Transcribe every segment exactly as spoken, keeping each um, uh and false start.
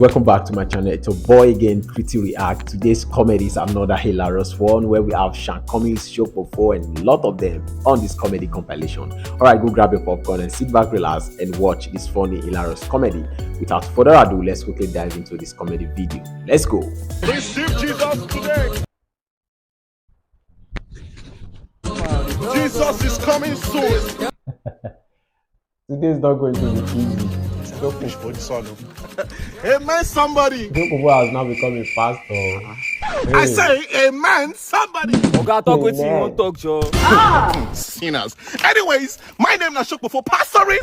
Welcome back to my channel. It's your boy again, Pretty React. Today's comedy is another hilarious one where we have Sean Cummings, Shokofo, and a lot of them on this comedy compilation. All right, go grab your popcorn and sit back, relax, and watch this funny, hilarious comedy. Without further ado, let's quickly dive into this comedy video. Let's go. Receive Jesus today. Jesus is coming soon. Today is not going to be easy. Don't push for this one. Amen, somebody. People has now become a pastor. I say, amen, somebody. Oga, talk wetin you wan talk, Joe. Sinners. Anyways, my name na Shokofo, pastoring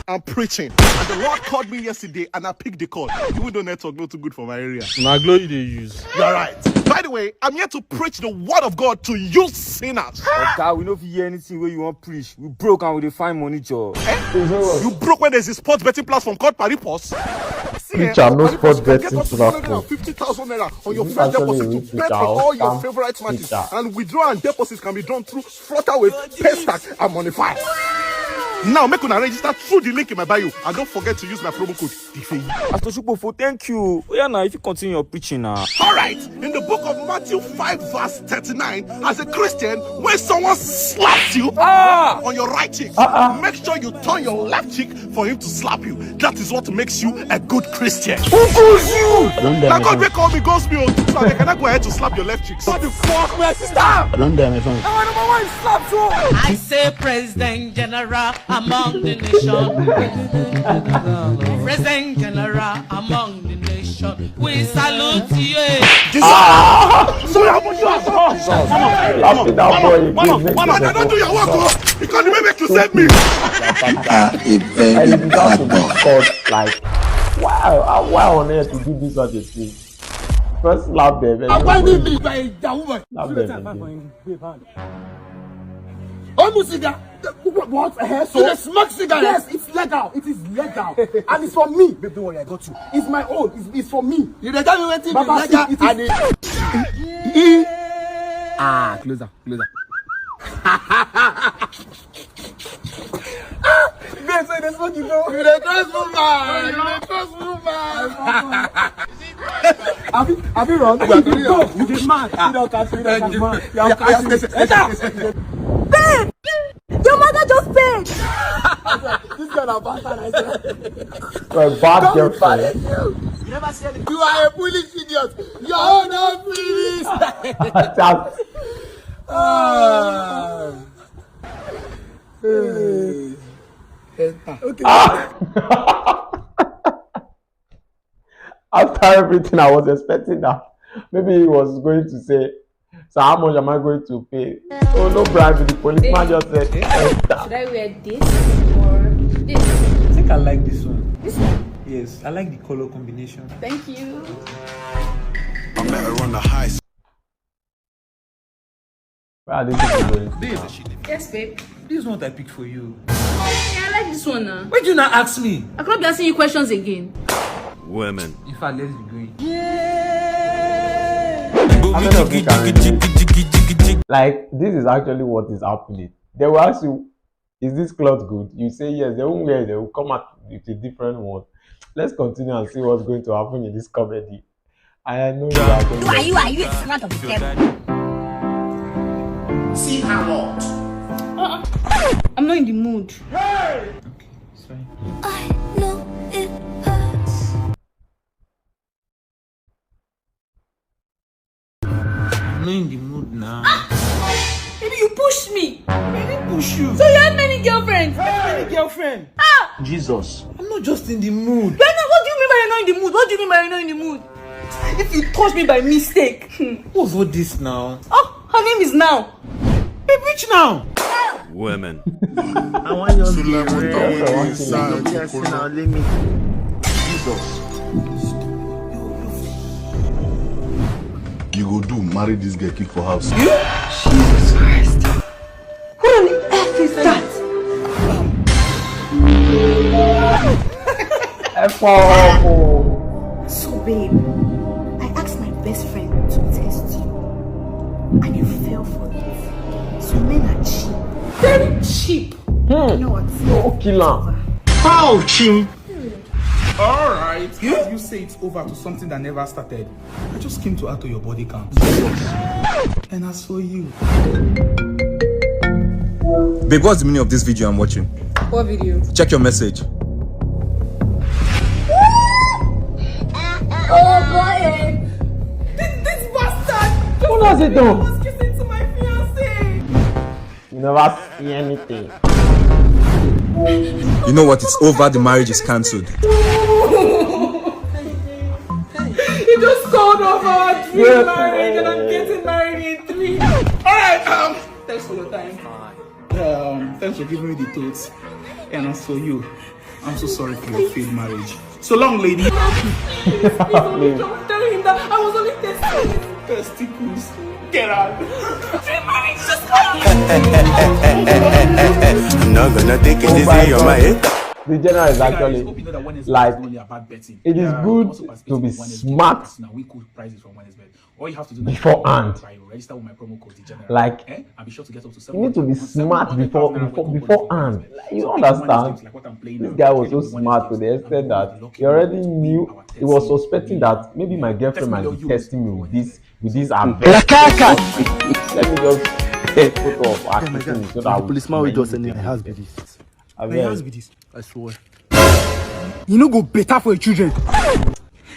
and preaching. And the Lord called me yesterday and I picked the call. Even though network not too good for my area. Na glory dey use. You're right. By the way, I'm here to preach the word of God to you sinners. Oga, we no fit hear anything wey you wan preach. We broke and we dey find money, Joe. You broke when there's a sports betting platform called Paripos. See, eh, Preacher, no sports betting platform. Fifty thousand naira on your first deposit to bet on all your favorite matches. And withdrawal and deposits can be done through Flutterwave, Paystack, and Monify. Now, make una register through the link in my bio. And don't forget to use my promo code, Difeyi. Pastor Shokofo, thank you. Oh, yeah, now, if you continue your preaching now. All right. In the book of Matthew five, verse thirty-nine, as a Christian, when someone slaps you on your right cheek, make sure you turn your left cheek for him to slap you. That is what makes you a good Christian. Who goes you? Don't dare. Now God make all me goes me. So I cannot go ahead to slap your left cheek. What the fuck, my sister? Don't dare, my friend. I want my wife slap you. I say President General among the nation. President General among the nation. We salute you. Jesus! Sorry, I put you as well. Come on, come on, come on, come on. I don't do your work, oh. Because you make to save me. A very bad boy. Like, wow, why on earth would you do such a thing? First, slap them. Why did you buy a woman? Slap them. Almost cigar. What? Eh, so you dey smoke cigarette? Yes, it's legal. It is legal. And it's for me. Babe, don't worry, I got you. It's my own. It's, it's for me. You dey tell me wetin be legal and it is. Ah, closer, closer. Babe, so you dey smoke, you know? You dey trust woman. You dey trust woman. Abi, abi wrong? You dey mad. You don catch me. You don catch me. Enter. Babe, your mother just paid. This girl na bastard, I swear. You're a bad girlfriend. You never see anything. You are a foolish idiot. Your own no finish. Ah. Hey. Enter. Okay. After everything, I was expecting that maybe he was going to say, "So how much am I going to pay?" Oh, no bribe. The policeman just said, "Enter." Should I wear this or this? I think I like this one. This one? Yes, I like the color combination. Thank you. I met her on the high. Where are these people going to now? Yes, babe. This is what I picked for you. Yeah, I like this one now. Why did you not ask me? I cannot be asking you questions again. Women. In fact, let's be going. How many of you can read this? Like, this is actually what is happening. They will ask you, "Is this cloth good?" You say yes. They won't wear it. They will come out with a different one. Let's continue and see what's going to happen in this comedy. I know you are going to. Who are you? Are you a servant of the devil? See her, Lord. Uh-uh. I'm not in the mood. Okay, it's fine. I know it hurts. I'm not in the mood now. Baby, you pushed me. I didn't push you. So you have many girlfriends? How many girlfriends? Ah! Jesus. I'm not just in the mood. You're not, what do you mean by you're not in the mood? What do you mean by you're not in the mood? If you touch me by mistake. Hmm. What's all this now? Oh, her name is Now. Babe, which Now? Women. I want you to be real. Yes, now, let me. Jesus. You go do marry this girl, keep for house. Jesus Christ. What on earth is that? F O. So, babe, I asked my best friend to test you, and you fell for it. So, men are cheap. Very cheap. Hmm. You know what? Oh, kill her. How cheap? All right. How do you say it's over to something that never started? I just came to add to your body count. And as for you, Babe, what's the meaning of this video I'm watching? What video? Check your message. Oh boy! This, this bastard! Who does it do? Was kissing to my fiance. You never see anything. You know what? It's over. The marriage is cancelled. He just called off our dream marriage, and I'm getting married in three. All right, um, thanks for your time. um, thanks for giving me the toast. And as for you, I'm so sorry for your failed marriage. So long, lady. Please, please, only don't tell him that I was only testing. Testicles. Get out. Dream marriage just I'm not gonna take it easy on my head. The general is Guys, actually hope you know that Wednesday like, is only about betting. It is Yeah, good also to participating be in Wednesday smart podcast. Now we could prizes from Wednesday. All you have to do now is beforehand. Buy, register with my promo code the general. Like, Eh? And be sure to get up to you need to be seven smart before before beforehand. Like, you don't understand. This guy was so smart to the extent that he already knew, he was suspecting that maybe my girlfriend might be testing me with this with this abeg. Let me just take photo of acting so that The policeman will just send me my my house be this. I My mean, house be this. I swear. You no go better for your children.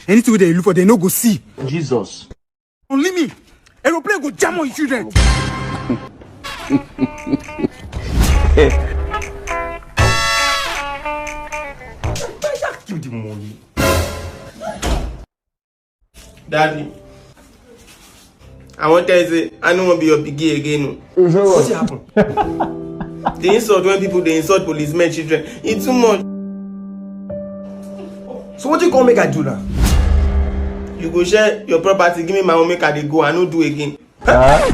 Anything wey dem look for, dem no go see. Jesus. Only me. Aeroplane go jam on your children. Give the money. Daddy, I wan tell you say I no wan be your pikin again o. Wetin happen? The insult when people dey insult policemen children, e too much. So wetin you come make I do now? You go share your property give me my own, make I dey go, I no do again. I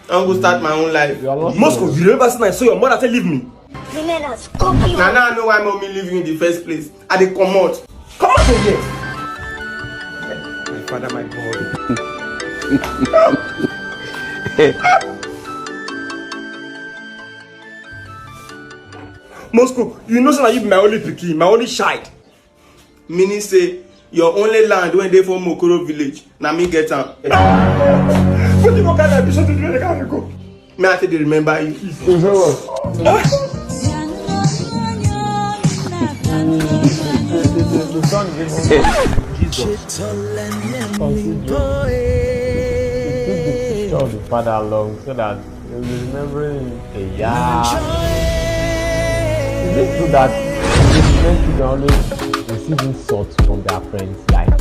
wan go start my own life. Moscow, you remember since I saw your mother say leave me? Na now I know why mommy leave you in the first place. I dey comot. Come out from here. My father, my God. Moscow, you know say na you be my only pikin, my only child. Meaning say your only land wey dey for Mokoro village, na me get am. Wetin you wan carry ambition to do wey dey carry go? Me I take dey remember you. Show the father along so that you'll be remembering him. Yeah. Is it true that the men children always receive insults from their friends? Like,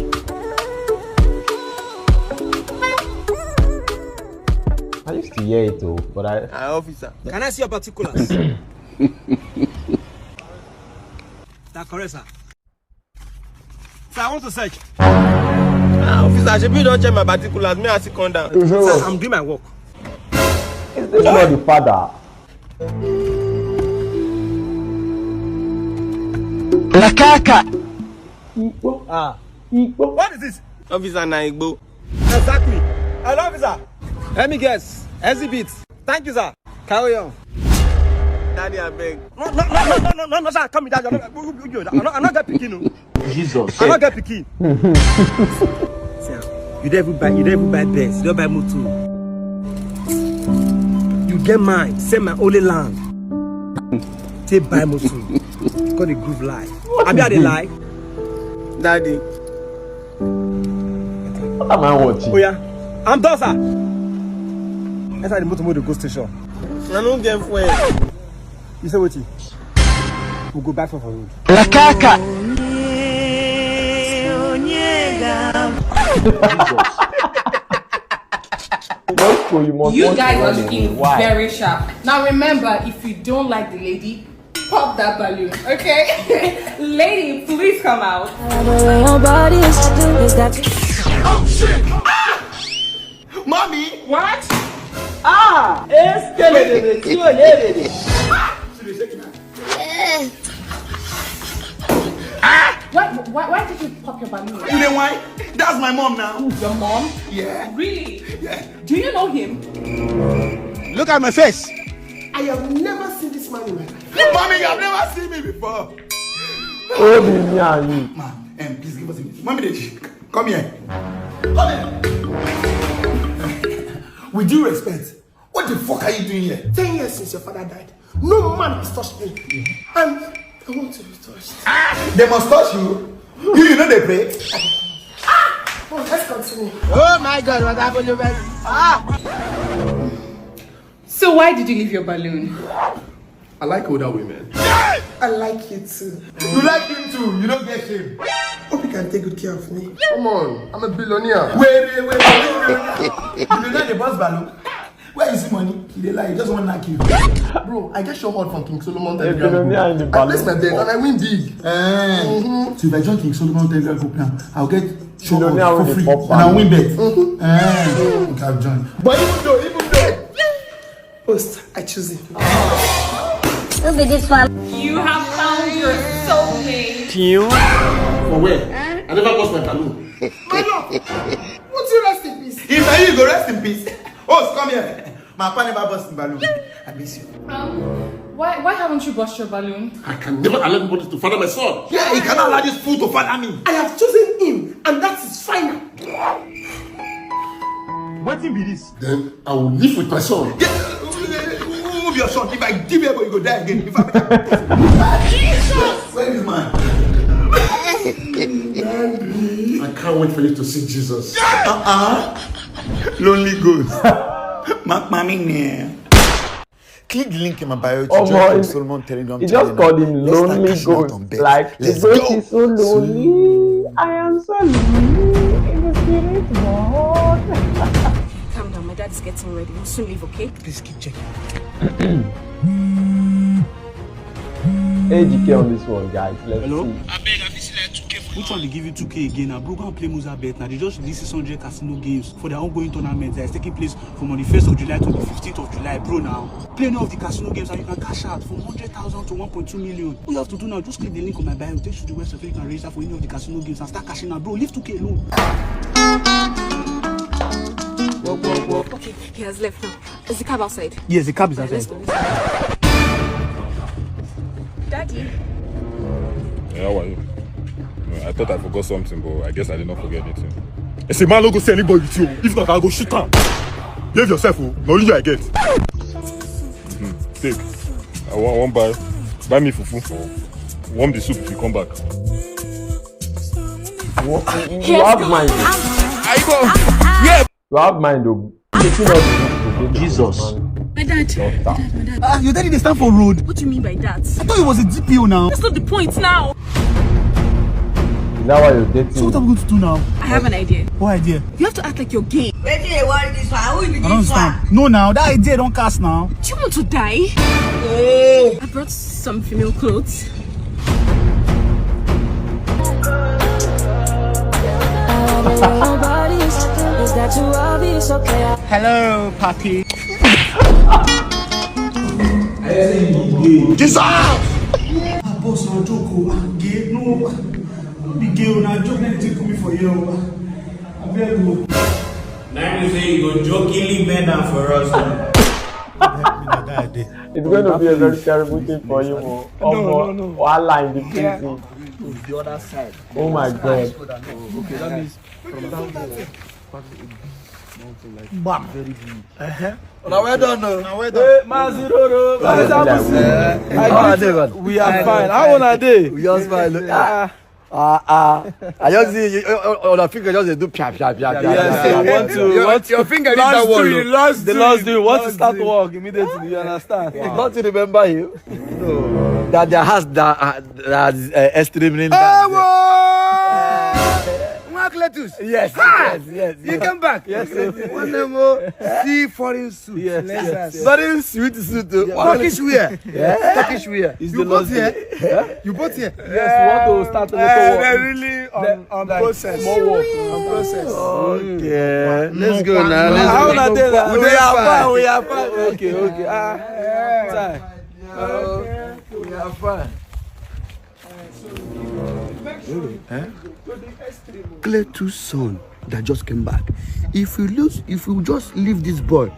I used to hear it though, but I. Our officer. Can I see your particulars? That correct, sir. Sir, I want to search. Ah, officer, shebi you don check my particulars, me I still come down. Sir, I'm doing my work. Is this not the father? Lakaka. Ah. What is this? Officer na Igbo. Exactly. Hello, officer. Let me guess. Exhibit. Thank you, sir. Carry on. Daddy, abeg. No, no, no, no, no, no, no, sir. Come with that. I no, I no, I no get pikin o. Jesus. I no get pikin. See am, you don't even buy, you don't even buy Benz, you don't buy motor. You get mind, sell my only land. Take buy motor. Got a groove life. Abi I dey lie? Daddy. What am I watching? Oh yeah, I'm done, sir. Enter the motor, motor go station. I no get fuel. You say wetin? We go buy for for road. Lakaka. Moscow, you must You want guys to are run looking away. Why? Very sharp. Now remember, if you don't like the lady, pop that balloon, okay? Lady, please come out. Your body is, is that Oh shit! Ah! Mommy! What? Ah, eskelelele, siolelele. Why, why, why did you pop your balloon? You know why? That's my mom now. Your mom? Yeah. Really? Yeah. Do you know him? Look at my face. I have never seen this man in my life. Mommy, you have never seen me before. Only me and you. Man, And please give us a minute. Mommy, dey sh- come here. Come here. With due respect, what the fuck are you doing here? Ten years since your father died. No man has touched me. And I want to be touched. They must touch you. You, you know they pray. Oh, let's continue. Oh my God, what happened to me? Ah! So why did you leave your balloon? I like older women. I like you too. You like him too. You don't get shame. Hope you can take good care of me. Come on, I'm a billionaire. Wait, wait, wait, wait, wait. Billionaire, the boss balloon. Where you see money? You dey lie. You just want to knock you. Bro, I get show hot from King Solomon Telegram. Billionaire in the balloon. I place my bet and I win big. Eh. Mm-hmm. So if I join King Solomon Telegram group now, I'll get show hot for free and I'll win bet. Mm-hmm. Eh. Okay, I'll join. But even though, even though Post, I choose him. Who be this one? You have found your soulmate. For where? I never bust my balloon. My love, won't you rest in peace? If I you go rest in peace. Oh, come here. My papa never bust in balloon. I miss you. Um, why, why haven't you bust your balloon? I can never allow anybody to father my son. Yeah, he cannot allow this fool to father me. I have chosen him, and that is final. Wetin be this? Then I will live with my son. Yeah, move your son. If I give you, you go die again. If I make Jesus! Where is man? I can't wait for you to see Jesus. Uh-uh. Lonely ghost. Mark mommy name. Click the link in my bio to join the Solomon Telegram channel. He just called him lonely ghost. Like, the ghost is so lonely. I am so lonely in the spirit world. Calm down, my dad is getting ready. We'll soon leave, okay? Please keep checking. Age on this one, guys. Let's see. Abeg, I fit see like two K for which one dey give you two K again? Na bro, go and play Musa Bet. Now they just release six hundred casino games for their ongoing tournament that is taking place from on the first of July to the fifteenth of July, bro. Now play any of the casino games and you can cash out from hundred thousand to one point two million. All you have to do now, just click the link on my bio, take you to the website where you can register for any of the casino games and start cashing out, bro. Leave two K alone. Okay, he has left now. Is the cab outside? Yes, the cab is outside. Let's go. Daddy. Yeah, how are you? No, I thought I forgot something, but I guess I did not forget anything. It's a man no go see anybody with you. If not, I'll go shoot him. Behave yourself, oh. Na only you I get. Hmm, take. I want one buy. Buy me fufu. Warm the soup if you come back. You have mind. I go. Yeah. You have mind, though. Jesus. My dad. My dad, my dad. Ah, your daddy dey stand for road. What do you mean by that? I thought he was a D P O now. That's not the point now. Is that why you're dating? So what are we going to do now? I have an idea. What idea? You have to act like you're gay. Wetin dey worry this one? Who be this one? I don't understand. No, now that idea don't cast now. Do you want to die? I brought some female clothes. Hello, puppy. Jesus! Ah, boss, na joke o. Ah, gay, no. No be gay o, na joke, na take me for here o. Abeg o. Now you say you go jokingly bend down for us. It's going to be a very terrible thing for you, oh. No, no, no. Wahala in the prison. The other side. Oh my God. Okay, that means from down there. Bam. Very big. Uh-huh. Una well done, no? Una well done. Hey, Maziroro, Maziroro. We are fine. How una dey? We just fine. Ah, ah, ah. I just see you, you, you, your finger just dey do pia, pia, pia, pia, pia, pia. Yes, you want to, your, want your finger need that one, oh. The last day, you want to start work immediately, you understand? Wow. Don't you remember him? No. That their house that, uh, that is, uh, extremely nice. Mark Letus. Yes, yes, yes, yes. You come back. Yes, yes. One name, oh, see foreign suit. Yes, yes, yes. Very sweet suit, oh. Yes. Turkish wear. Yes. Turkish wear. You bought here? Huh? You bought here? Yes, we want to start a little work. Really on, on process. Small work. On process. Okay. Let's go now. Let's go. How una dey now? We are fine. We are fine. Okay, okay. Ah. Okay. We are fine. Eh? Cletu's son that just came back. If we lose, if we just leave this boy,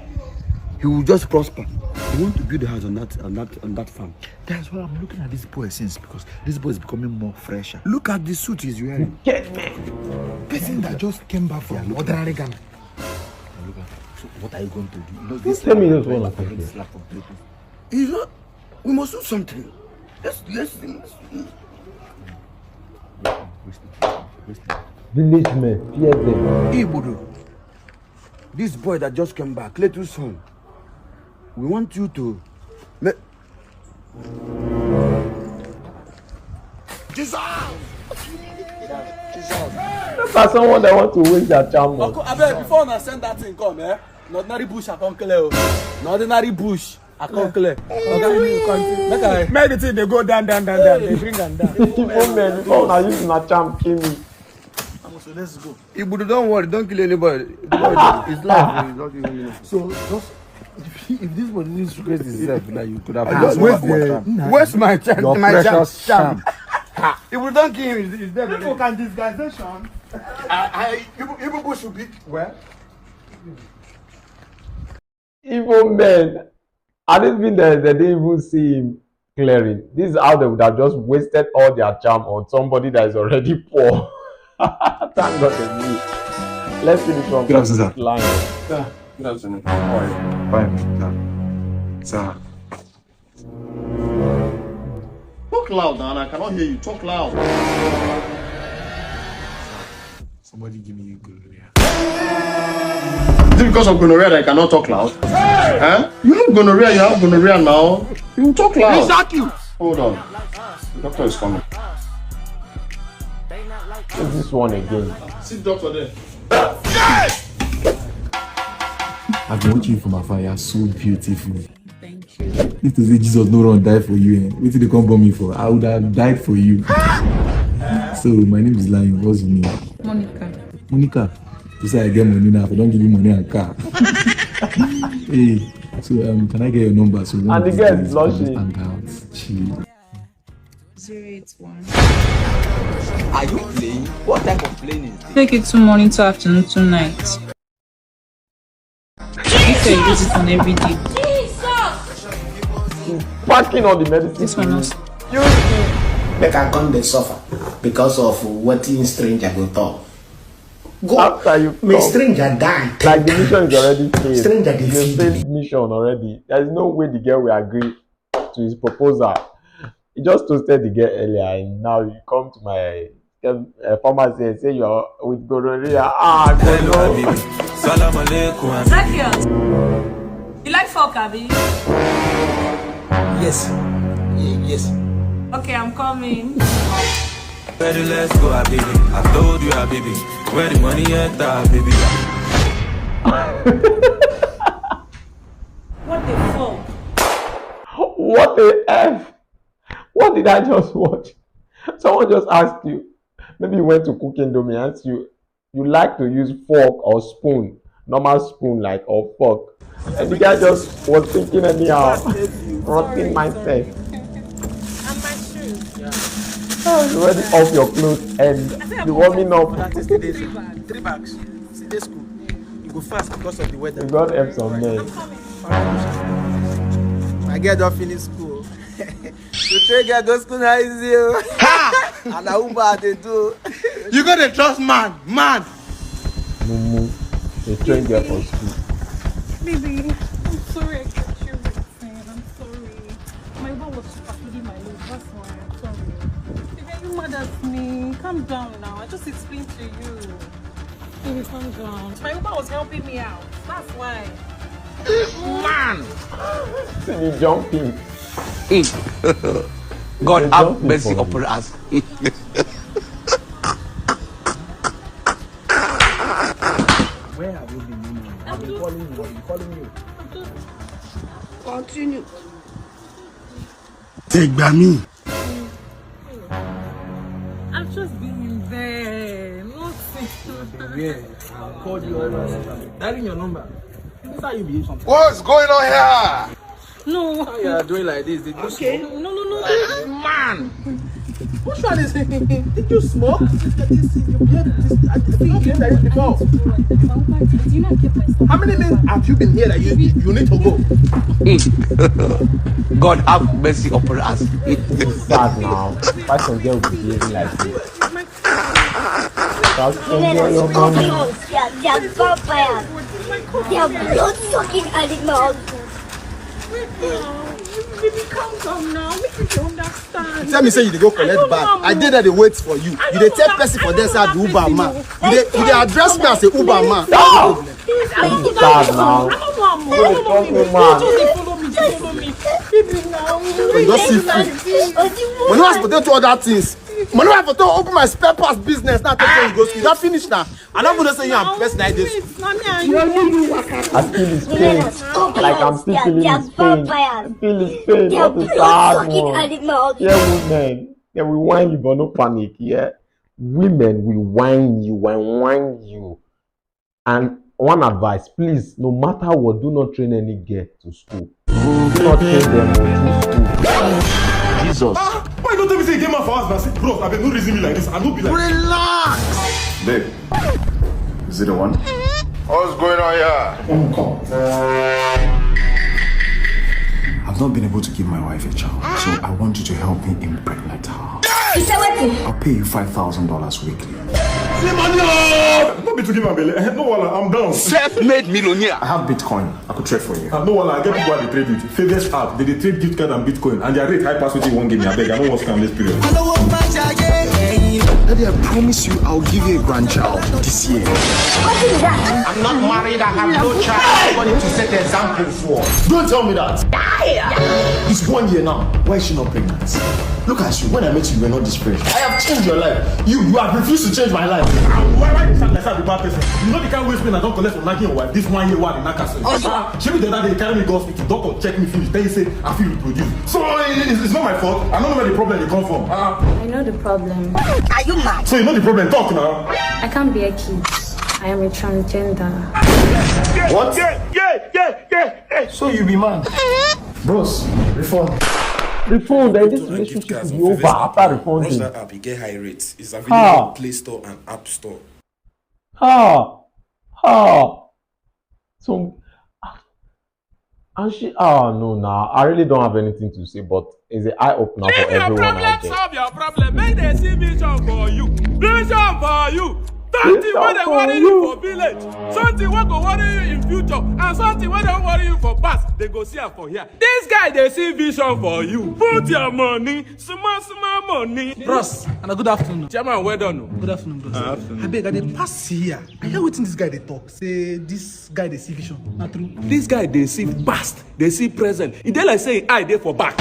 he will just prosper. We want to build a house on that on that on that farm. That's why I'm looking at this boy since, because this boy is becoming more fresher. Look at the suit he's wearing. Get me. Person that just came back from ordinary Ghana. Look at. So what are you going to do? You know, this tell me this one. Slap completely. He's not. We must do something. Let's let's. let's Village men, fear them. Ibudu, this boy that just came back, Clayton's son, we want you to. Me- Jesus! Jesus! Look at someone that want to waste their charm. Uncle, abeg, before una send that thing come, eh? Na ordinary bush I come clear o. Na ordinary bush I come clear. Oga, make I. Make the thing dey go down, down, down, down. Dey bring am down. People, men, before una use una charm kill me. So let's go. Ibudu, don't worry, don't kill anybody. It's life, it's not even. So just if, if this body needs to raise himself, now you could have. Where's my chance? Your my precious chance. Ibudu, don't kill him. He's dead. People can disguise their charm. I, I, even, even Bush should be. Well, even men, had it been there, they didn't even see him clearing. This is how they would have just wasted all their charm on somebody that is already poor. Thank God they knew. Let's see this one. Good afternoon, sir. Line. Sir, good afternoon. How are you? Fine, sir. Sir. Talk loud, man. I cannot hear you. Talk loud. Somebody give me gonorrhea. Is it because of gonorrhea that I cannot talk loud? Huh? You have gonorrhea, you have gonorrhea now. You talk loud. Exactly. Hold on. The doctor is coming. Who's this one again? See the doctor there. I've been watching you from afar. You're so beautiful. Thank you. If to say Jesus no run die for you, eh, wetin dey come born me for? I would have died for you. So my name is Lion. What's your name? Monica. Monica. You say I get money now. If I don't give you money and car. Hey, so um, can I get your number? So and the girl is blushing. Hang out. Chill. Zero eight one. Are you playing? What type of playing is this? Take it two morning, two afternoon, two night. If you use it on every day. Packing all the medicine. This one also. Make I come dey suffer because of wetin stranger go talk. Go. After you make talk, stranger die. Like the mission is already failed. Stranger dey feed me. Failed mission already. There is no way the girl will agree to his proposal. He just toasted the girl earlier, and now you come to my uh, pharmacy and say you're with gonorrhea. Ah, hello, gonorrhea. Habibi. Salam alaikum, Habibi. Zakia, you like fuck, Abi? Yes. Ye- yes. Okay, I'm coming. Ready, let's go, Habibi. I told you, Habibi. Where the money at, Habibi? What the fuck? What the F? What did I just watch? Someone just asked you. Maybe you went to cook Indomie and asked you, you like to use fork or spoon, normal spoon like or fork. And the guy just was thinking anyhow. Rotten mindset. And my shoes. Ah, you already off your clothes and you warming up. Three bags. See this school. You go fast because of the weather. You got F some men. My girl don finish school. To take girl go school na easy o. Ha! And na Uber I dey do. You go dey trust man, man. Mumu, a train girl for school. Baby, I'm sorry I kept you waiting. I'm sorry. My Uber was just packing my load. That's why I'm sorry. Baby, are you mad at me? Calm down now. I just explained to you. Baby, calm down. My Uber was helping me out. That's why. Man! See the jumping. God have mercy upon us. Where have you been? I've been calling you. I've been calling you. Continue. Take by me. I've just been in there. Nothing. I've been here. I've called you all over. Dialing your number. This is how you behave sometimes. What's going on here? No. How you are doing like this? They do okay. No, no, no, no. Man. Which one is it? Did you smoke? This, this, this, you behave this, I, I think you behave like this before. How many men have you been here that you, you need to go? God have mercy upon us. It's sad now. Why some girl be behaving like this? That's some girl, your money. They are, they are vampires. They are blood-sucking animals. Baby, calm down now. Make you understand. Tell me say you dey go collect bag. I dey there dey wait for you. You dey tell person for there say I be Uber man. You dey, you dey address me as a Uber man. Stop! Please, I don't want to. I don't want more. I don't want more. You just dey follow me. You just dey follow me. You just dey follow me. Baby, now. You don see food. Money was for two other things. Money was for to open my spare parts business. Now take you go school. You don finish now. I don't even say you are person like this. Wait, mommy, I know. I feel his pain. Like I'm still feeling his pain. I feel his pain. What a sad one. Yeah, women. Yeah, we whine you, but no panic. Yeah, women, we whine you, whine, whine you. And one advice, please, no matter what, do not train any girl to school. Do not train them to school. Jesus. Ah, why you don't tell me say you get man for house now? Say, bros, I beg, no reason me like this. I no be like. Relax. Babe, is it the one? What's going on here? I've not been able to give my wife a child, so I want you to help me impregnate her. You say wetin? I'll pay you five thousand dollars weekly. See money, oh! No be to give am belle. Eh, no, wala, I'm down. Self-made millionaire. I have Bitcoin. I could trade for you. Ah, no, wala, I get people I dey trade with. Favors app, they dey trade gift card and Bitcoin, and their rate high pass wetin you wan give me. I beg, I no wan scam this period. I don't want match again. Daddy, I promise you, I'll give you a grandchild this year. What is that? I'm not married. I have no child. Somebody to set the example for. Don't tell me that. It's one year now. Why is she not pregnant? Look at you. When I met you, you were not this fresh. I have changed your life. You, you have refused to change my life. Ah, why, why you sound like a bad person? You know the kind waste pain I don't collect for knocking your wife. This one year, why the knocker so? Ah, she be the other day carry me go hospital. Doctor check me finish. Tell you say I feel reproduce. So it- it's, it's not my fault. I don't know where the problem dey come from. Ah. I know the problem. Are you mad? So you know the problem. Talk now. I can't bear kids. I am a transgender. What? Yeah, yeah, yeah, yeah, yeah. So you be man? Bros, refund. Refund, and this relationship will be over after refunding. Rush that app, you get high rates. It's available on Play Store and App Store. Ha! Ha! So, and she, oh no, nah, I really don't have anything to say, but it's an eye opener for everyone out there. Solve your problem. Make they see vision for you. Vision for you. Something wey dey worry you for village. Something wey go worry you in future. And something wey don worry you for past. They go see am for here. This guy dey see vision for you. Put your money, small, small money. Bros, and a good afternoon. Chairman, well done. Good afternoon, bros. Good afternoon. I beg, I dey pass here. I hear wetin this guy dey talk. Say this guy dey see vision. Na true. This guy dey see past, dey see present. E dey like say him eye dey for back.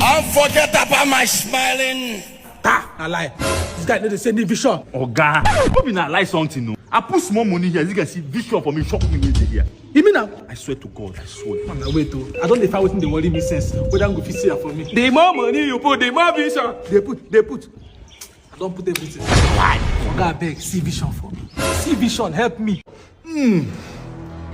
Unforgettable my smiling. Ah, na lie. This guy no dey see any vision. Oga, no be na lie something, no. I put small money here. This guy see vision for me, shock me wey dey here. You mean now? I swear to God, I swear. Man, na wait o. I don dey find wetin dey worry me since. Whether I go fit see am for me. The more money you put, the more vision. Dey put, dey put. I don put everything. Why? Oga, abeg, see vision for me. See vision, help me. Hmm.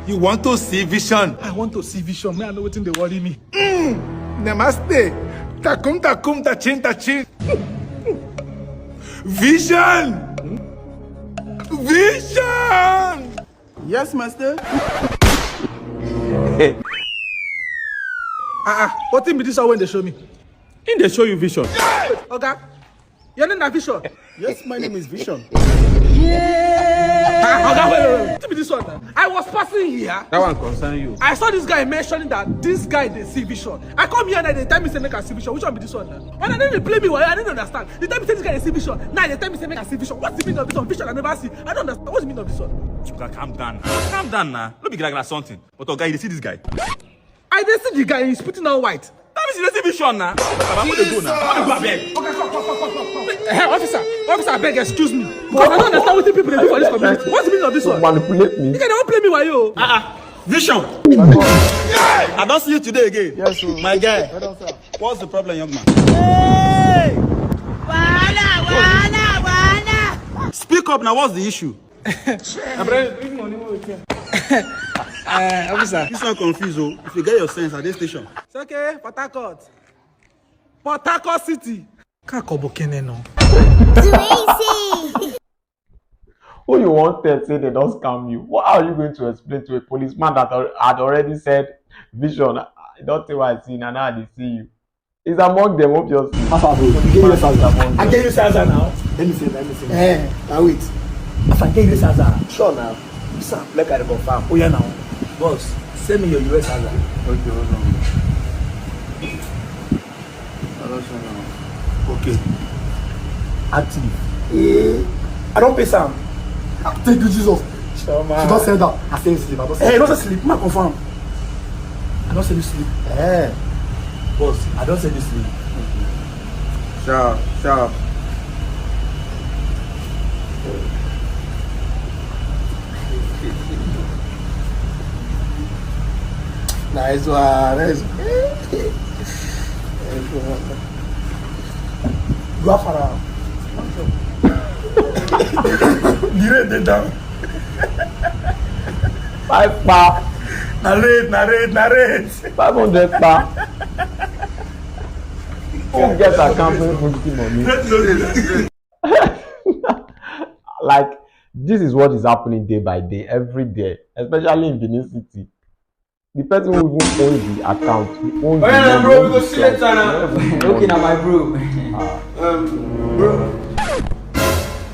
You want to see vision? I want to see vision. Me, I know wetin dey worry me. Hmm. Namaste. Takum takum tachin tachin. Vision. Vision. Yes, master. Ah, ah, wetin be this one wey dey show me? He dey show you vision. Oga, your name na Vision. Yes, my name is Vision. Ah, Oga, wait, wait, wait. Wetin be this one now? I was passing here. That one concern you. I saw this guy mentioning that this guy dey see vision. I come here and they tell me say make I see vision. Which one be this one now? When I dey play me, why I don't understand. They tell me say this guy dey see vision. Now they tell me say make I see vision. What's the meaning of this one? Vision I never see. I don't understand. What's the meaning of this one? Oga, calm down. Calm down now. No be gragra something. But Oga, you dey see this guy? I dey see the guy. He's putting on white. That means you dey see vision now. Baba, where dey go now? Where dey go, abeg? Oga, come, come, come, come, come, come. Eh, officer, officer, abeg, excuse me. Because I don't understand wetin people dey do for this community. What's the meaning of this one? Manipulate me. You guys don play me wayo. Ah, ah. Vision. I don see you today again. Yes, sir. My guy. Well done, sir. What's the problem, young man? Hey! Wahala, wahala, wahala. Speak up now. What's the issue? My brother, this money wey we get. Eh, officer. This one confuse o. If you get your sense at this station. It's okay, Port Harcourt. Port Harcourt City. Kakobo Keneno. Who you wan tell say they don scam you? What are you going to explain to a policeman that al- had already said vision? I don tell I see na now I dey see you. He's among them, obviously. Alpha bro, you get U S Azar. I get U S Azar now. Let me see, let me see. Eh, now wait. Alpha, get U S Azar. Sure now. Sir, make I confirm. Oh yeah now. Boss, send me your U S Azar. Okay, hold on. I don't show now. Okay. Active. Eh, I don't pay Sam. Thank you, Jesus. Sure, man. She don't send that. I send sleep. I don't send. Hey, don't sleep. Man, confirm. I don't send you sleep. Eh. Boss, I don't send you sleep. Sharp, sharp. Nice one. Nice. Nice one. Go for now. The rate dey down. Five pa. Narrate, narrate, narrate. Five hundred pa. Who get account wey put the money? Like, this is what is happening day by day, every day, especially in Benin City. The person who even owns the account, who owns the money, owns the bro. Okay, now my bro. Um, bro,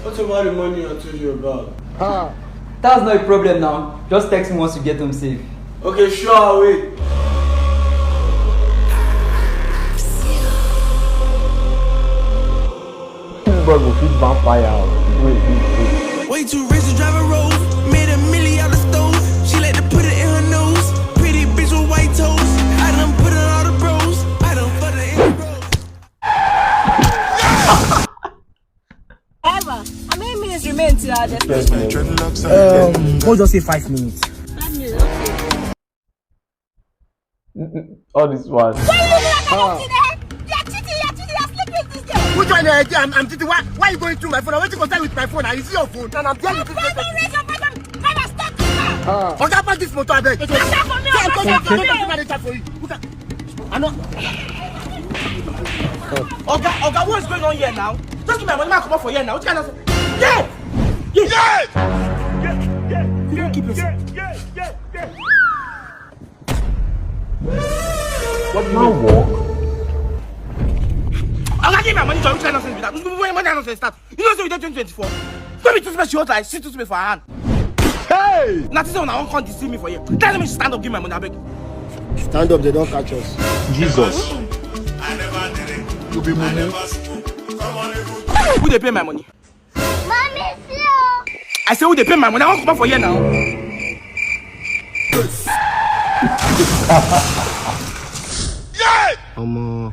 what about the money I told you about? Ah, that's not a problem now. Just text me once you get home safe. Okay, sure, I'll wait. This boy go fit vampire. Wait, wait, wait. Way too rich to drive a Rolls. Made a million dollar stove. She like to put it in her nose. Pretty bitch with white toes. I done put on all the bros. I done put her in the bros. However, how many minutes remain to our destination? Um, we'll just say five minutes. Five minutes, okay. All this one. Why you looking like that? You are cheating, you are cheating, you are sleeping with this girl. Which one? I'm, I'm cheating. Why, why are you going through my phone? I want to concern with my phone. Is it your phone? And I'm there with this person. Raise your voice and come and stop this now. Oga, pack this motor, abeg. It's not for me. Come, come, come, come, come, come, come, come. Look at, I know. Oga, Oga, what is going on here now? Just give my money, man, come out for here now. What kind of? Yeah! Yeah! Yeah! Yeah! Yeah! Yeah! Yeah! Yeah! Yeah! Yeah! What do you mean? Work? Oga, give my money, John. Which kind of nonsense be that? When, when, when that nonsense start? You know, say we dey twenty twenty-four. Don't be too special, like, see too special for her hand. Hey! Now, this one, I won't come deceive me for here. Tell me to stand up, give my money, abeg. Stand up, they don't catch us. Jesus. You be mumu. Who dey pay my money? Mommy, see you. I say, who dey pay my money? I wan comot for here now. Omo,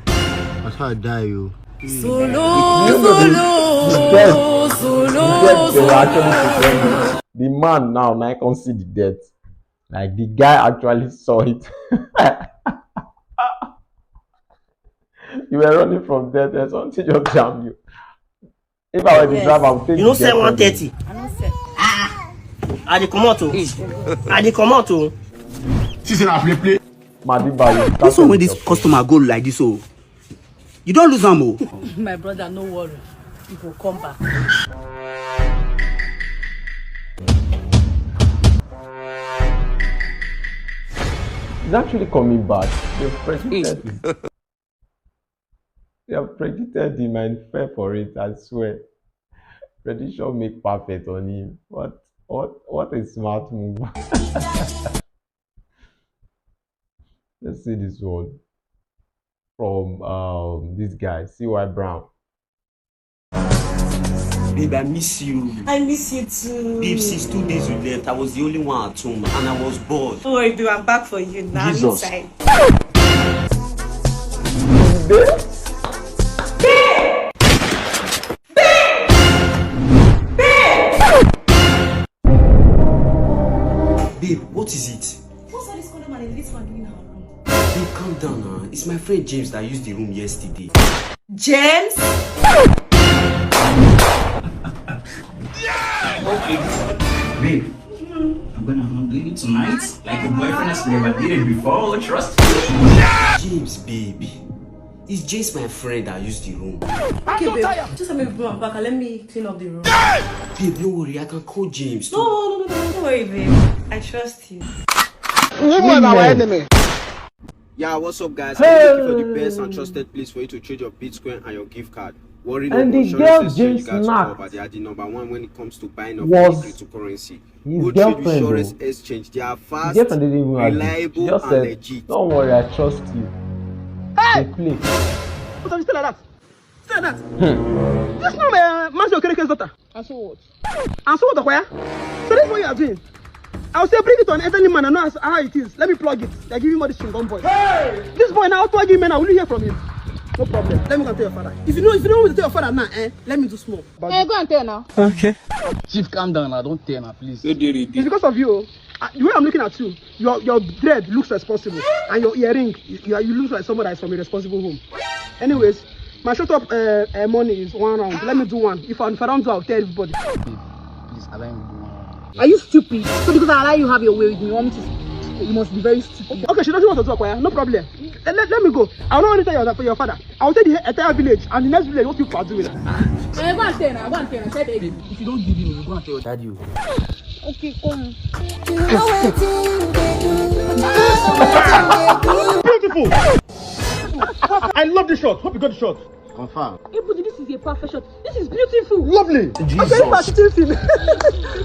that's how I die, you. Solo, solo, solo, solo. The man now, now I can see the death. Like, the guy actually saw it. You were running from death, and something just jammed you. If I were the driver, I would take. You know, say one thirty. I dey comot o. I dey comot o. She say na play play. Madiba, you. This one wey this customer go like this o. You don lose am o. My brother, no worry. You go come back. He's actually coming back. They've predicted him. They have predicted him and fell for it, I swear. Prediction make perfect on him. What what what a smart move. Let's see this one from um this guy, C Y Brown. Babe, I miss you. I miss you too. Babe, since two days you left, I was the only one at home and I was bored. Don't worry, babe, I'm back for you now. Jesus. Inside. Babe, what is it? What's all this condom and this one doing in our room? Babe, calm down now. It's my friend James that used the room yesterday. James? Okay. Babe, I'm gonna handle Tonight, like a boyfriend has never did it before. Trust me. James, baby. It's James, my friend that used the room. Okay, babe. Just let me bring my back and let me clean up the room. Babe, no worry. I can call James. No, no, no, no, no, don't worry, babe. I trust you. Woman, our enemy. Yeah, what's up, guys? Are you looking for the best and trusted place for you to trade your Bitcoin and your gift card? Worry no more. Surest Exchange Guide to Cover. They are the number one when it comes to buying of any cryptocurrency. Good trade with Surest Exchange. They are fast, reliable, and legit. Don't worry, I trust you. Hey! What are you still like that? Still like that? This man, uh, Mazi Okereke's daughter. And so what? And so what, Okoya? So this is what you are doing. I will say, bring it on any man. I know how it is. Let me plug it. They're giving me all this chewing gum boy. Hey! This boy now talking, man. I will hear from him. No problem. Let me go and tell your father. If you know, if you don't want to tell your father now, eh, let me do small. Hey, go and tell now. Okay. Chief, calm down now. Don't tell now, please. It's because of you. Uh, the way I'm looking at you, your your dread looks responsible, and your earring, you, you, are- you look like somebody that's from a responsible home. Anyways, my shut up uh, uh, money is one round. Let me do one. If I, if I don't do, I'll tell everybody. Babe, please allow me do one. Are you stupid? So because I allow you have your way with me, you want me to? You must be very stupid. Okay, she doesn't want to talk. Well, no problem. Let, let, let me go. I don't want to tell your, your father. I'll tell the entire village and the next village what people are doing. Eh, go and tell now. Go and tell now. Tell baby. If you don't give me, you go and tell your daddy. Okay, come. Beautiful. I love this shot. Hope you got the shot. Confirm. Hey, but this is a perfect shot. This is beautiful. Lovely. Jesus. I'm very fascinating.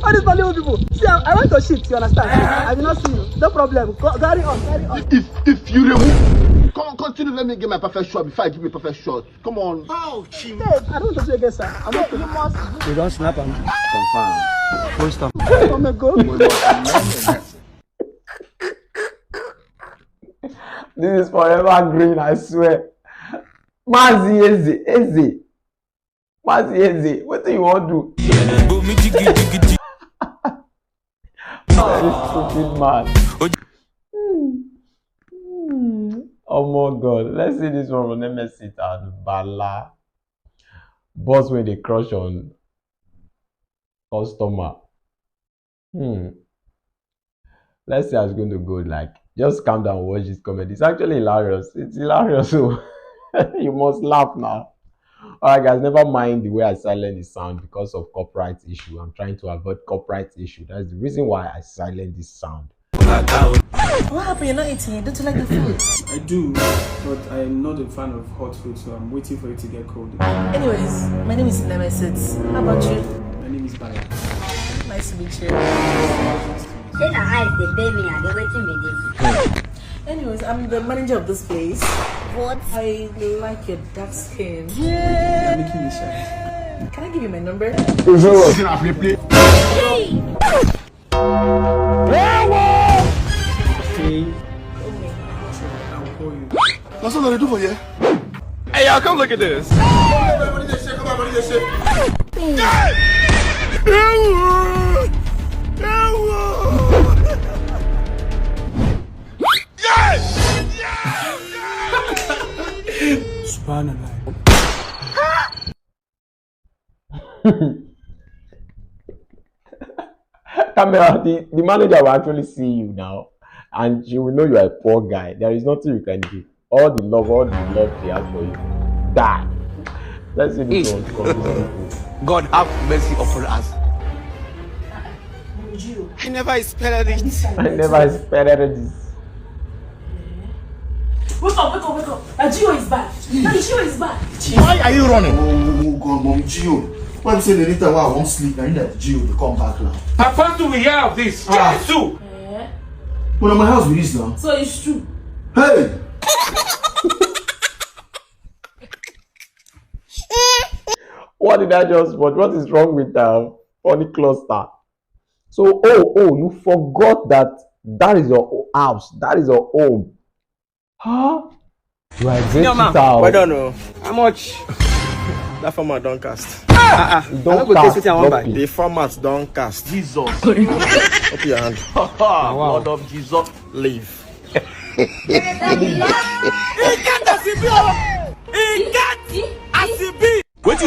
All these Nollywood people. See, I, I went to shit, you understand? I will not see you. No problem. Go, carry on, carry on. If if you remove, con- continue, let me get my perfect shot before I give you a perfect shot. Come on. Hey, I don't want to see you again, sir. I'm not. You must. You don't snap am. Confirm. Full stop. Oh my God. This is forever green, I swear. Mazi Eze, Eze. Mazi Eze, what do you want to do? Very stupid man. Hmm. Hmm. Oh my God. Let's see this one from M S C and Bala. Boss when they crush on customer. Hmm. Let's see how it's going to go. Like, just calm down, watch this comedy. It's actually hilarious. It's hilarious. So you must laugh now. All right, guys, never mind the way I silent the sound because of copyright issue. I'm trying to avoid copyright issue. That's the reason why I silent this sound. What happened? You're not eating. Don't you like the food? I do, but I am not a fan of hot food, so I'm waiting for it to get cold. Anyways, my name is Nemesis. How about you? My name is Bayo. Nice to meet you. Say na eyes dey pay me and dey wetin be this. Anyways, I'm the manager of this place. What? I like your dark skin. You're making me shy. Can I give you my number? Is it what? Is it a play play? Hey! Okay. I'll call you. That's what I do for you. Hey, y'all, come look at this. Everybody dey shake, everybody dey shake. Subhanallah. Camera, the, the manager will actually see you now, and she will know you are a poor guy. There is nothing you can do. All the love, all the love she has for you, die. Let's see this one. God have mercy upon us. I never expected it. I never expected this. Wake up, wake up, wake up. That Gio is back. That Gio is back. Why are you running? Oh, oh, oh God, Mommy Gio. Why you say anytime I won't sleep, now you let Gio to come back now? How fast do we hear of this? Ah. Jesus! Eh? Well, my house with this now. So it's true. Hey! What did I just watch? What is wrong with um, Funny Cluster? So, oh, oh, you forgot that that is your o- house. That is your home. Huh? You are a great cheater. Well done, oh. How much? That format don't cast. Ah, ah. I no go taste wetin I wan buy. The format don't cast. Jesus. Open your hand. Wow. Blood of Jesus. Leave. He get as e be, oh. He get as e be. Wetin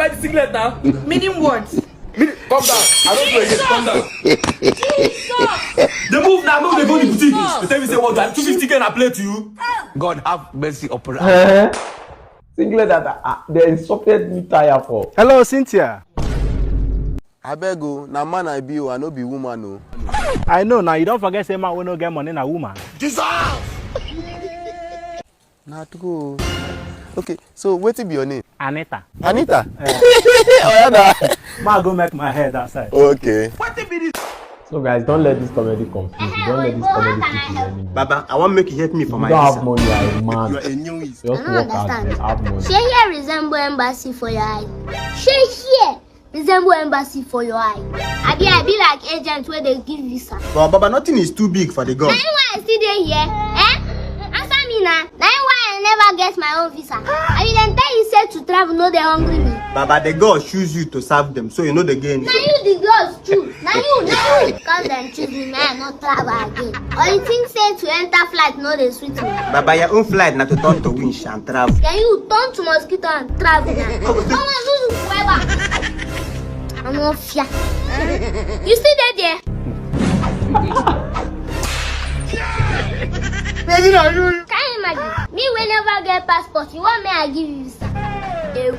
buy the singlet now. Meaning what? Meaning, come down. I don't do again. Come down. They move now. Move. They go the boutique. They tell me say what? Do I two fifty k and I play to you? God have mercy upon us. Eh? Singlet that uh, they insulted me tire for. Hello, Cynthia. Abeg o, na man I be o, I no be woman o. I know now, you don't forget say man we no get money na woman. Na true o. Okay, so wetin be your name? Anita. Anita? Oya na. Ma go make my head outside. Okay. So guys, don't let this comedy confuse you. Don't let this comedy keep you learning. Baba, I wan make you help me for If my you don't have visa. Money, you are a man. You are a new is. Just I don't work hard. Understand. Have money. Shey here resemble embassy for your eye? Shey here resemble embassy for your eye? Abi I be like agent wey dey give visa? But Baba, nothing is too big for the God. Na him why I still dey here? Eh? Answer me na. Na him why I never get my own visa? I bin dey tell you say to travel no dey hungry me. Baba, the God choose you to serve them, so you know the gain. Na you the girls choose. Na you, na you. Because dem choose me, make I no travel again. Or you think say to enter flight no dey sweet me? Baba, your own flight na to turn to winch and travel. Then you turn to mosquito and travel na. Come on, Zuzu, forever. I no fear. You still dey there? Can you imagine? Me wey never get passport, you want me I give you visa? Ewu.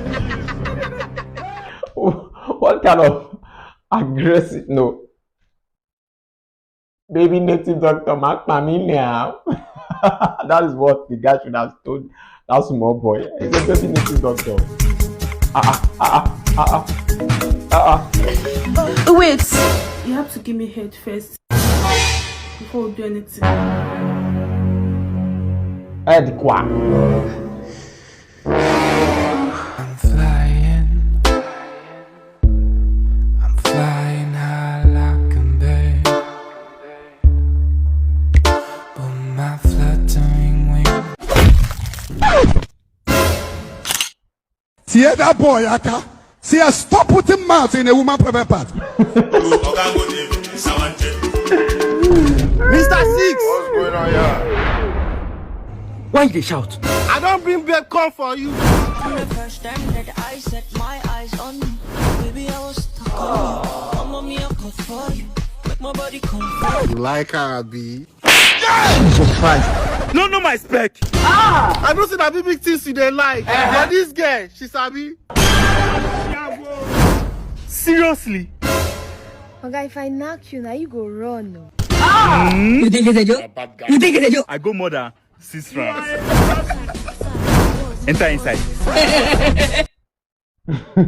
What kind of aggressive? No. Baby native doctor, mark me now. That is what the guy should have told that small boy. He's a baby native doctor. Ah ah ah ah ah ah ah. Wait, you have to give me head first before we do anything. Head kwa. I'm flying. I'm flying high like a bird. But my fluttering wings. Tear that boy, Aka. See, I stop putting mouth in a woman private part. Mister Six. Why you dey shout? I don't bring back come for you. The first time that I set my eyes on you, baby, I was stuck on you. Come on, me, I cut for you. Make my body come for you. You like her, B? Jesus Christ. No, no, my spec. I know say na big big things you dey like. But this girl, she sabi. Seriously. Oga, if I knock you, now you go run. Oh. You think it's a joke? You think it's a joke? I go murder six rounds. Enter inside.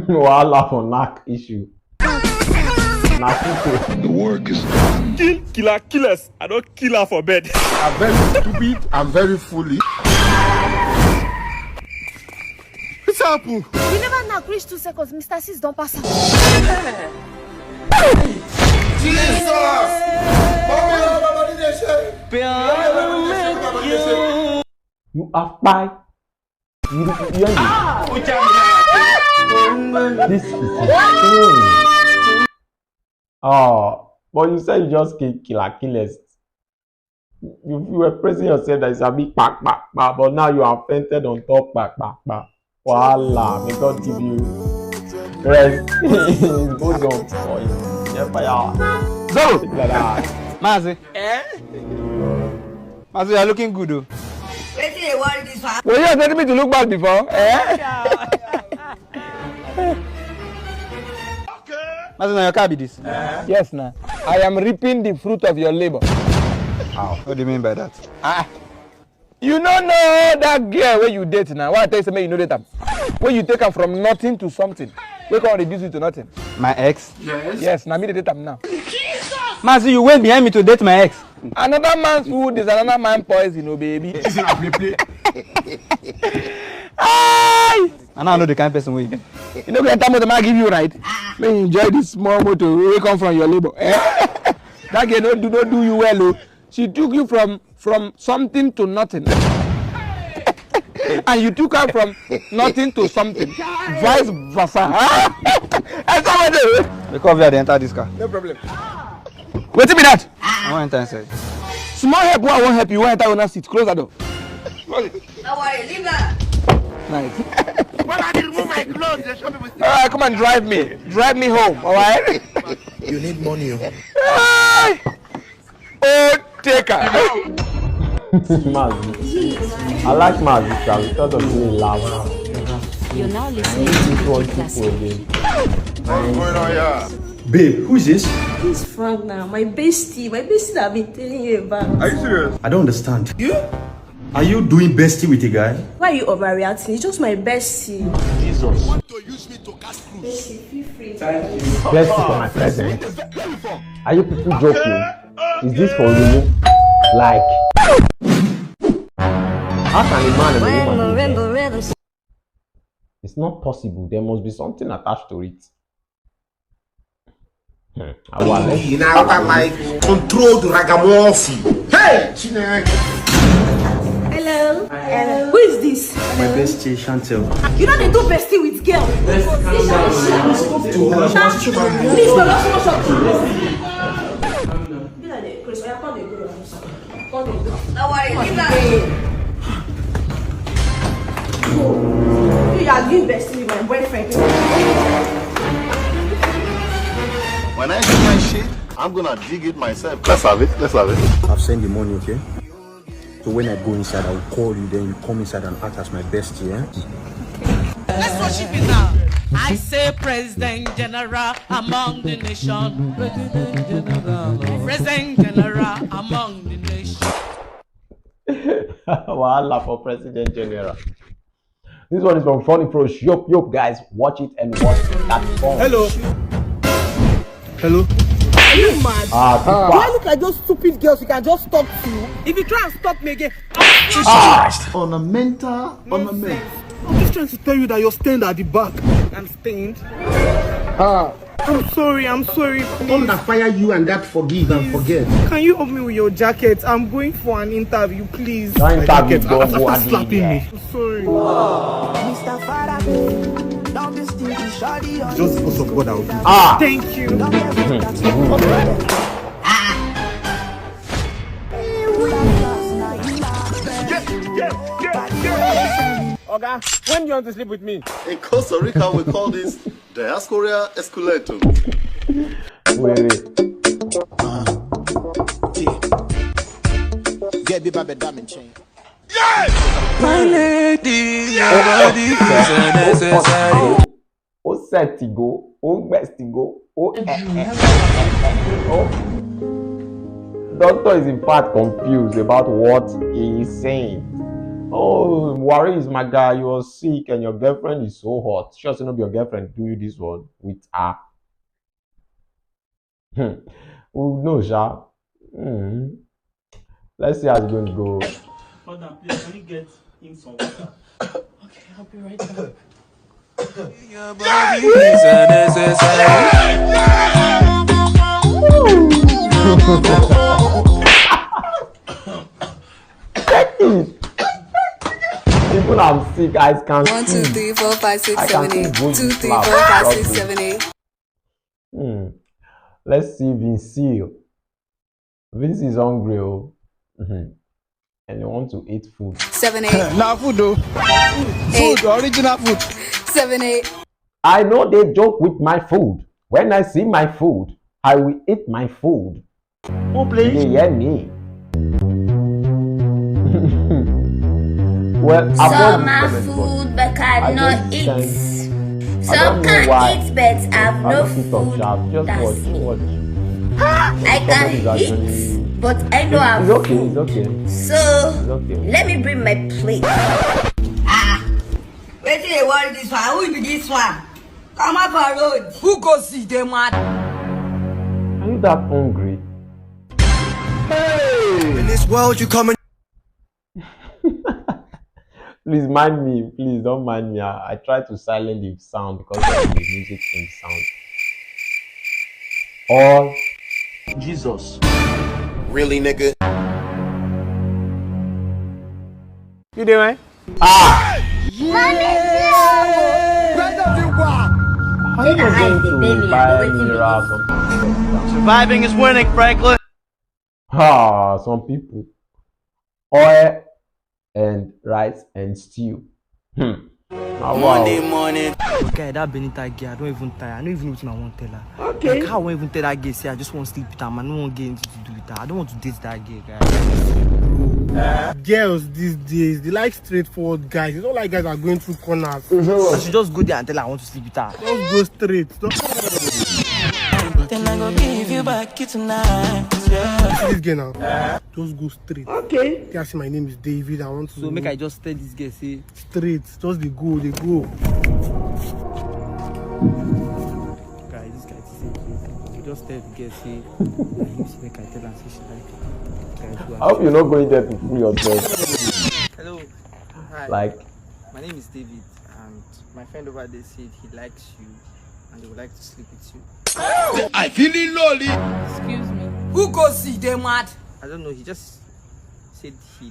Wahala for knack issue. Knack issue. The work is done. Kill, killer, killers. I don't kill her for bed. I'm very stupid. I'm very foolish. What's happen? We never knock reach two seconds. Mister Six don't pass out. Jesus! You have pie. You, you hear me? This is insane. Oh, but you said you just kill killer killers. You, you were praising yourself that it's a big pa pa pa, but now you are fainted on top pa pa pa. Voila, may God give you rest. Go down for you. Yeah, fire. Go! Like that. Mazi. Eh? Mazi, you're looking good, though. Wetin dey worry this one? Were you expecting me to look bad before? Eh? Mazi, na your car be this? Yes, na. I am reaping the fruit of your labor. How? What do you mean by that? Ah, you no know that girl wey you date now. Why I tell you say make you no date am? Wey you take am from nothing to something. Wey come reduce you to nothing. My ex? Yes. Yes, na me dey date am now. Mazi, you went behind me to date my ex. Another man's food is another man's poison, oh baby. This is a play play. Aye! And I know the kind person wey you be. You no go enter motor, man give you ride. Make you enjoy this small motor wey come from your labor. Eh? That girl no do, no do you well, oh. She took you from, from something to nothing. And you took her from nothing to something. Vice versa. Enter motor. Because we are the enter this car. No problem. Wetin be that? I wan enter inside. Small help wey I wan help you, wan enter una seat. Close that door. Don't worry, leave her. Nice. When I remove my clothes, they show people. All right, come and drive me. Drive me home, all right? You need money, oh. Hey! Oh, take her. Mazi. I like Mazi, sha, because of the laugh. You're now listening to the podcast. What's going on here? Babe, who is this? This Frank now, my bestie, my bestie that I've been telling you about. Are you serious? I don't understand. You? Are you doing bestie with a guy? Why are you overreacting? He's just my bestie. Jesus. You want to use me to cast cruise? Bestie, feel free. Thank you. Bless you for my present. Are you people joking? Is this for real? Like, how can a man and a woman be there? It's not possible. There must be something attached to it. Hmm. Our Hey, now I like controlled ragamuffin. Hey, Chineke. Hello. Hello. Who is this? My bestie, Chantel. You know they do bestie with girl. Please, no, no, no, no. Be like that, Chris. Oya, come dey go your house. Come dey go. Don't worry, leave her. You are doing bestie with my boyfriend. When I do my shit, I'm gonna dig it myself. Let's have it. Let's have it. I've sent the money, okay? So when I go inside, I will call you. Then you come inside and act as my bestie, eh? Let's worship it now. I say, President General among the nation. President General among the nation. Wahala for President General. This one is from Funny Pro. Yop, yop, guys. Watch it and watch that fun. Hello. Hello. Are you mad? Ah, do I look like those stupid girls you can just talk to? If you try and stop me again, I'll... Ah. On a mental, on a men. I'm just trying to tell you that you're stained at the back. I'm stained. Ah. I'm sorry, I'm sorry, please. Thunder fire you and that forgive and forget. Can you help me with your jacket? I'm going for an interview, please. That interview go go slapping me. Sorry. Mister Faraday, don't be stingy, shawty. Just because of God, I will do. Ah. Thank you. Don't be afraid that you will. Oga, when do you want to sleep with me? In Costa Rica, we call this diaspora esculeto. Wait, wait. Get me by the diamond chain. My lady, your body is unnecessary. Ó set go, ó gbest go, ó, eh, eh, eh, eh, eh, ó. Doctor is in fact confused about what he is saying. Oh, Wari is my guy, you are sick and your girlfriend is so hot. Sure say no be your girlfriend do you this one with her. Hmm. Oh, no, sha. Hmm. Let's see how it's going to go. Madam, please, can you get him some water? Okay, I'll be right back. Your body is unnecessary. Take it. People, I'm sick. I can see. One, two, three, four, five, six, seven, eight. Two, three, four, five, six, seven, eight. Hmm. Let's see Vinci. Vinci is hungry, oh. Mhm. And they want to eat food. Seven, eight, Na food o. Food, original food. Seven, eight. I know they joke with my food. When I see my food, I will eat my food. Who You plays? hear me? Well, Some avoid are this comment, food but I cannot just eat. can't- I Some don't know can why. eat but have I no don't sit on food. Sharp. Just That's watch, me. Watch. I Somebody is can actually- eat, but I know It's, I'm it's okay. full. It's okay. So It's okay. Let me bring my plate. Wetin dey worry this one? Who be this one? Come up for road. Who go see them mad? Are you that hungry? In this world, you come and Please mind me. Please don't mind me. I, I try to silence the sound because of the music in sound. All Jesus. Really, nigga? you there, right? Brother, you are. Are you not going to buy mineral or something? Surviving is winning, Franklin. Ah, some people. Oil and rice and stew. Hmm. Ah, wow. Money. But guy, that Benita girl, I don't even tire. I don't even know what I want to tell her. Okay. Like, how I won't even tell that girl, say I just want to sleep with her, man. I don't want to get into to do with her. I don't want to date that girl, guy. Girls these days, they like straightforward guys. It's not like guys are going through corners. I should just go there and tell her I want to sleep with her. Just go straight. Don't Then I go give you back it tonight. Yeah. See this girl now. Just go straight. Okay. Yeah, see, my name is David. I want to So make I just tell this girl, say, straight. Just they go, they go. guy, this guy, this is okay. Just tell the girl, say, I need to make I tell her, say she like it. Guys, I hope you're not going there to fool yourself. Hello. Hi. Like, My name is David, and my friend over there said he likes you and he would like to sleep with you. I feel it lonely. Excuse me. Who go see them mad? I don't know, he just said he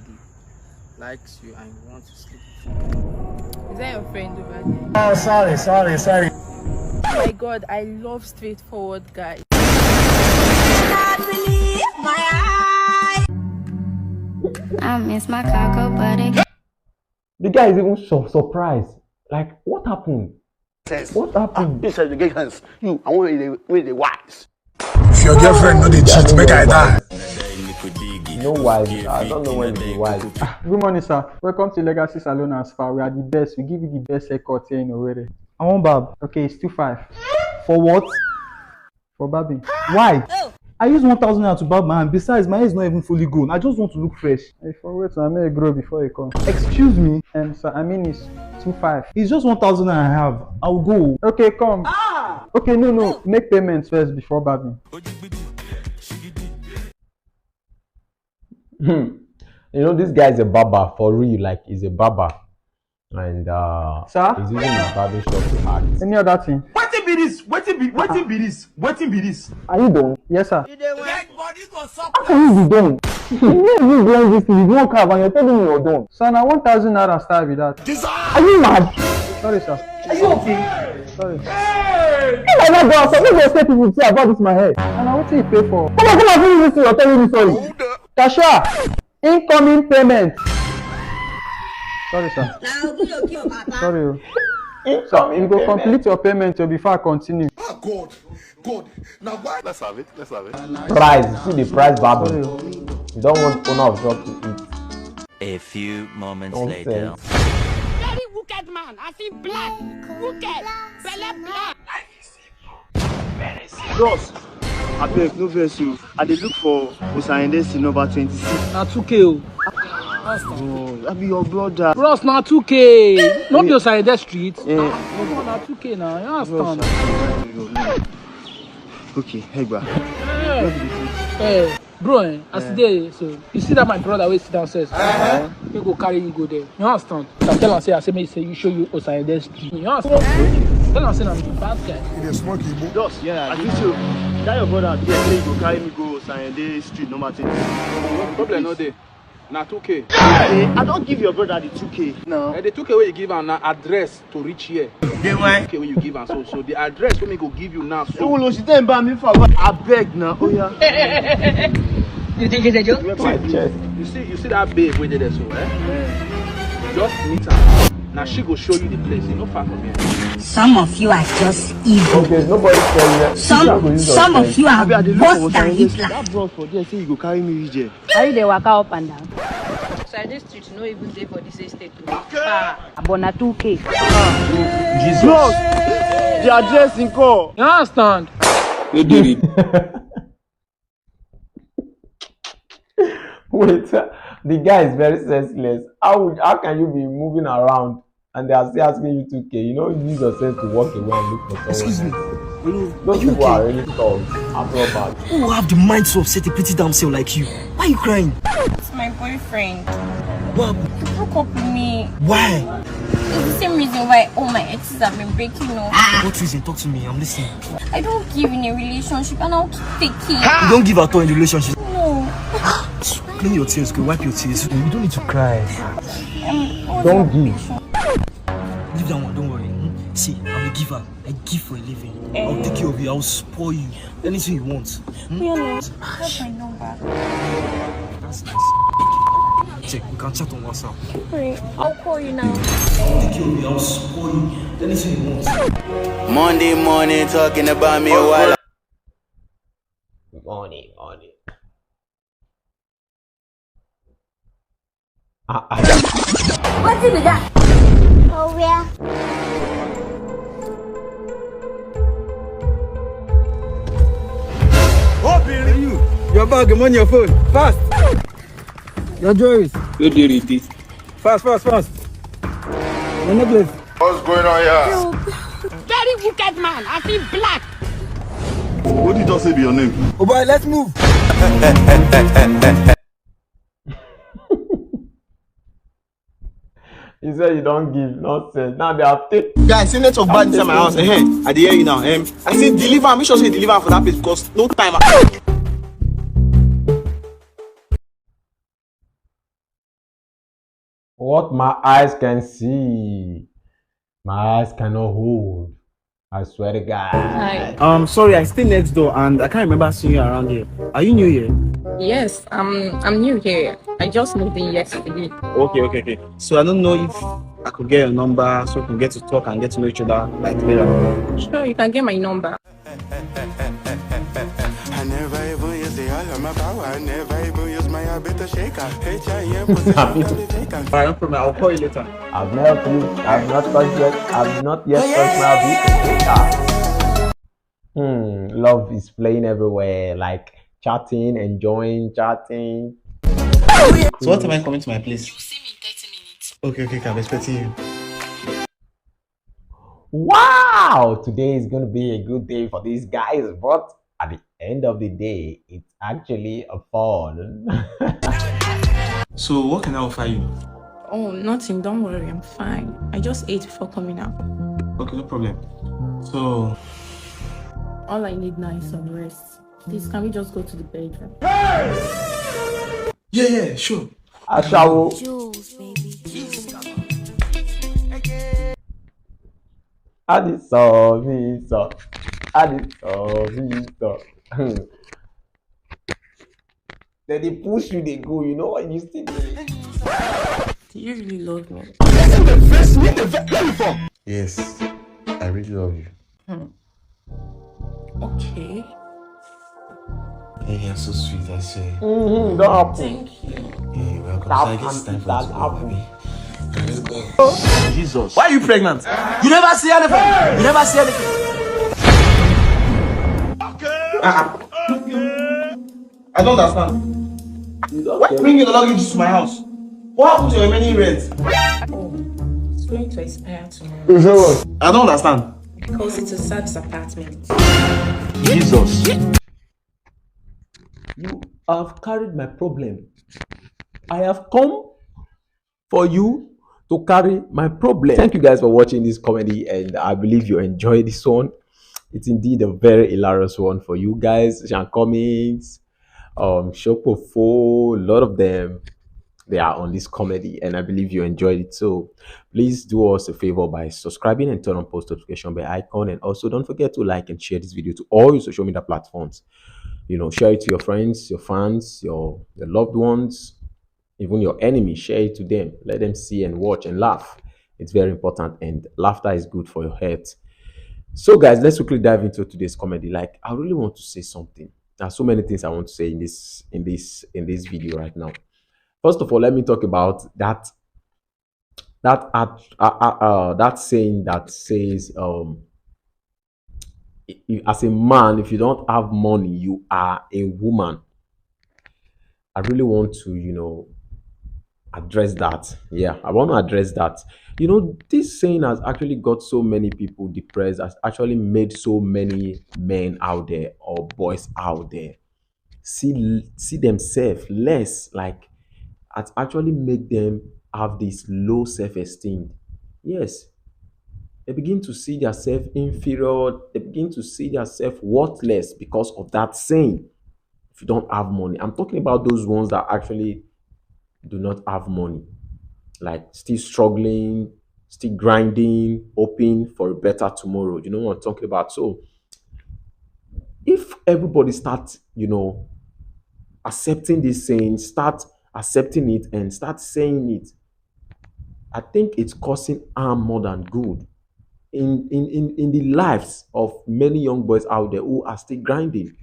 likes you and he wants to sleep with you. Is that your friend over there? Oh, sorry, sorry, sorry. Oh my god, I love straightforward guys. I miss my cocoa butter. The guy is even so surprised. Like, what happened? What happened? This is the get hands. You, I want to wait the wise. If your girlfriend no dey cheat, make I die. No wise. I don't know when to be wise. Good morning, sir. Welcome to Legacy Salon and Spa. We are the best. We give you the best haircut here in Owerri. I want barb. Okay, it's two five. For what? For barbing. Why? I use one thousand naira to barb my hand. Besides, my hair is not even fully grown. I just want to look fresh. If I wait, I may grow before you come. Excuse me, um, sir. I mean, it's two five. It's just one thousand naira I have. I'll go. Okay, come. Ah! Okay, no, no. Make payments first before barbing. Hmm. You know, this guy is a barber for real. Like, he's a barber, and uh, Sir? He's using his barber shop to act. Any other thing? Wetin be this? Wetin be wetin be this? Wetin be this? Are you done? Yes, sir. Dead body go suck. How can you be done? You didn't even join this thing. You don't carve and you're telling me you're done. Sir, now one thousand naira style with that. Are you mad? Sorry, sir. Are you okay? Sorry. If I not go outside, make the state people see about this my head. And I want you pay for. Come on, come on, finish this thing. You're telling me sorry. Cashier, incoming payment. Sorry, sir. Na ogun ló kí o bàbá. Sorry, o. Sir, you go complete your payment o before I continue. Oh God, God. Now why? Let's have it. Let's have it. Price. You see the price, Babu. You don't want owner of shop to eat. A few moments Nonsense. later. Very wicked man. I see black. Wicked. Belle black. Bros, abeg no vex o. I dey look for Osayende Street number twenty-six. Na two K o. Oh, I be your brother. Bros, na two K. No be Osayende Street. Eh, No, na two K na. You bros, understand? abeg, abeg, abeg. Okay, Egba. Eh, bro, eh, as e dey so, you see that my brother wey sit downstairs? He go carry you go there. You understand? I tell am say I say make say you show you Osayende Street. You understand? Tell am say na the bad guy. You dey smoke Igbo? Bros, yeah, I think so. That your brother there say you go carry me go Osayende Street number twenty. Problem no dey. Na two K. Eh, I don give your brother the two K now. Eh, the two K wey you give am na address to reach here. Dey why? Two K wey you give am so, so the address wey me go give you now so. Ewo lo si tẹ́ ń bá mi fà bá. Abeg na, oya. You think it's a joke? My chest. You see, you see that babe wey dey there so, eh? Just meet her. Now she go show you the place. You no far from here. Some of you are just evil. Okay, nobody tell you. Some, some of you are worse than Hitler. That bros for there say you go carry me reach there. Are you the waka up and down? So this street no even dey for this estate. Abona two K. Jesus. The address in call. You understand? Wait, the guy is very senseless. How would, how can you be moving around and they are still asking you two K? You know, use your sense to walk away and look for someone. Excuse me. Hello. Those people are really thugs. Afro bad. Who have the mind to upset a pretty damsel like you? Why are you crying? It's my boyfriend. What happened? He broke up with me. Why? It's the same reason why all my exes have been breaking up. What reason? Talk to me. I'm listening. I don't give in a relationship and I'll keep taking. You don't give at all in the relationship. No. Clean your tears, go wipe your tears. You don't need to cry. Um, Don't give. Leave that one, don't worry. Hmm? See, I'm a giver. I give for a living. I'll take care of you. I'll spoil you. Anything you want. Hmm? Rihanna, have my number. That's nice. Check, we can chat on WhatsApp. Wait, I'll call you now. I'll take care of you. I'll spoil you. Anything you want. Monday morning talking about me while Money, money. Ah, ah. What is that? Oh, where? Obìnrin. Your bag, your money, your phone. Fast. Your jewelries. Who dey read this? Fast, fast, fast. Your necklace. What's going on here? Very wicked man. I feel black. What did you just say be your name? Oh boy, let's move. He said you don't give nonsense. Now they have taken. Guys, say network bad inside my house. Eh, I dey hear you now. Um, I say deliver. Make sure say deliver for that place because no time. What my eyes can see, my eyes cannot hold. I swear to God. Hi. Um, sorry, I stay next door and I can't remember seeing you around here. Are you new here? Yes, I'm I'm new here. I just moved in yesterday. Okay, okay, okay. So I don't know if I could get your number so we can get to talk and get to know each other like later. Sure, you can get my number. I never even use the all of my power. I never even use my habit to shake her. H I M position to be vacant. Alright, no problem. I'll call you later. I've not used, I've not touched yet. I've not yet touched my beat. Ah. Hmm, love is playing everywhere, like chatting, enjoying, chatting. So what time are you coming to my place? You'll see me in thirty minutes. Okay, okay, okay. I'm expecting you. Wow, today is gonna be a good day for these guys, but at the end of the day, it's actually a fun. So what can I offer you? Oh, nothing. Don't worry, I'm fine. I just ate before coming out. Okay, no problem. So All I need now is some rest. Please, can we just go to the bedroom? Yeah, yeah, sure. Ashawo. Jules, baby. Addison, Visa. Addison, Visa. Then they push you, they go. You know what? You still there. Do you really love me? Listen the face, meet the ve- let me form. Yes, I really love you. Okay. Hey, you're so sweet, I swear. Mm-hmm, don't happen. Thank you. Hey, welcome. That So I guess it's and time for that us to go, happen. baby. Let's go. Jesus. Why are you pregnant? You never see anything. You never see anything. Uh-uh. I don't understand. Why bringing the luggage to my house? What happened to your remaining rent? Oh, it's going to expire tomorrow. I don't understand. Because it's a sad apartment. Jesus. You have carried my problem. I have come for you to carry my problem. Thank you guys for watching this comedy, and I believe you enjoyed this one. It's indeed a very hilarious one for you guys. Sean Cummings, um, Shokofo, a lot of them, they are on this comedy, and I believe you enjoyed it. So please do us a favor by subscribing and turn on post notification bell icon, and also don't forget to like and share this video to all your social media platforms. You know, share it to your friends, your fans, your, your loved ones, even your enemy. Share it to them. Let them see and watch and laugh. It's very important, and laughter is good for your health. So, guys, let's quickly dive into today's comedy. Like, I really want to say something. There's so many things I want to say in this in this in this video right now. First of all, let me talk about that that at, uh, uh, uh, that saying that says, um, i- i- as a man, if you don't have money, you are a woman. I really want to, you know, address that. Yeah, I want to address that. You know, this saying has actually got so many people depressed, has actually made so many men out there or boys out there see see themselves less. Like, it actually make them have this low self-esteem. Yes, they begin to see themselves inferior. They begin to see themselves worthless because of that saying. If you don't have money, I'm talking about those ones that actually do not have money, like, still struggling, still grinding, hoping for a better tomorrow. You know what I'm talking about? So if everybody starts, you know, accepting this saying, start accepting it and start saying it, I think it's causing harm more than good in in in, in the lives of many young boys out there who are still grinding.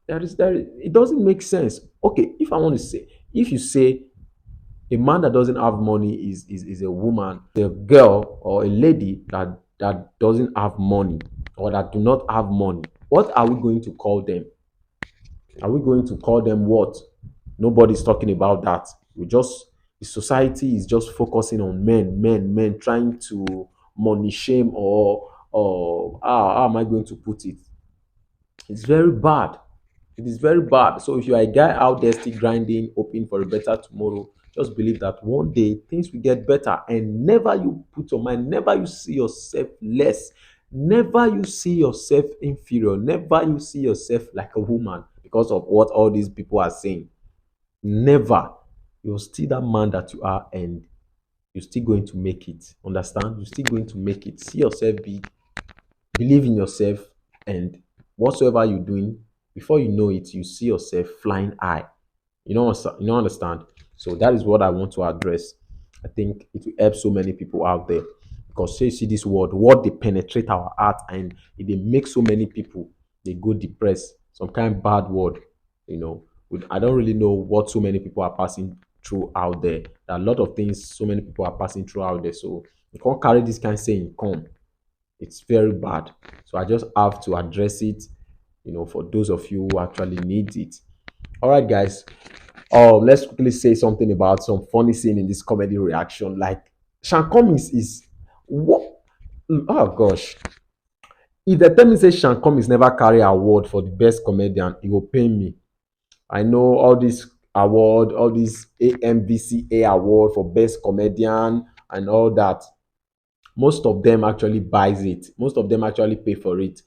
There is there it doesn't make sense. Okay, if I want to say, if you say a man that doesn't have money is is, is a woman, a girl or a lady that that doesn't have money or that do not have money, what are we going to call them? Are we going to call them what? Nobody's talking about that. We just the society is just focusing on men, men, men, trying to money shame or or how, how am I going to put it? It's very bad. It is very bad. So if you are a guy out there still grinding, hoping for a better tomorrow, just believe that one day things will get better, and never you put your mind, never you see yourself less, never you see yourself inferior, never you see yourself like a woman because of what all these people are saying. Never. You're still that man that you are, and you're still going to make it. Understand? You're still going to make it. See yourself big, believe in yourself, and whatsoever you're doing, before you know it, you see yourself flying high. You know, you know, understand? So that is what I want to address. I think it will help so many people out there, because say, see this word, what they penetrate our heart, and it they make so many people they go depressed. Some kind bad word, you know. I don't really know what so many people are passing through out there. There are a lot of things so many people are passing through out there. So you can't carry this kind of saying come. It's very bad. So I just have to address it, you know, for those of you who actually need it. All right, guys. Um, let's quickly say something about some funny scene in this comedy reaction. Like, Sean Combs is what? Oh gosh, if they tell me say Sean Combs never carry award for the best comedian, it will pain me. I know all this award, all this A M V C A award for best comedian and all that. Most of them actually buys it. Most of them actually pay for it.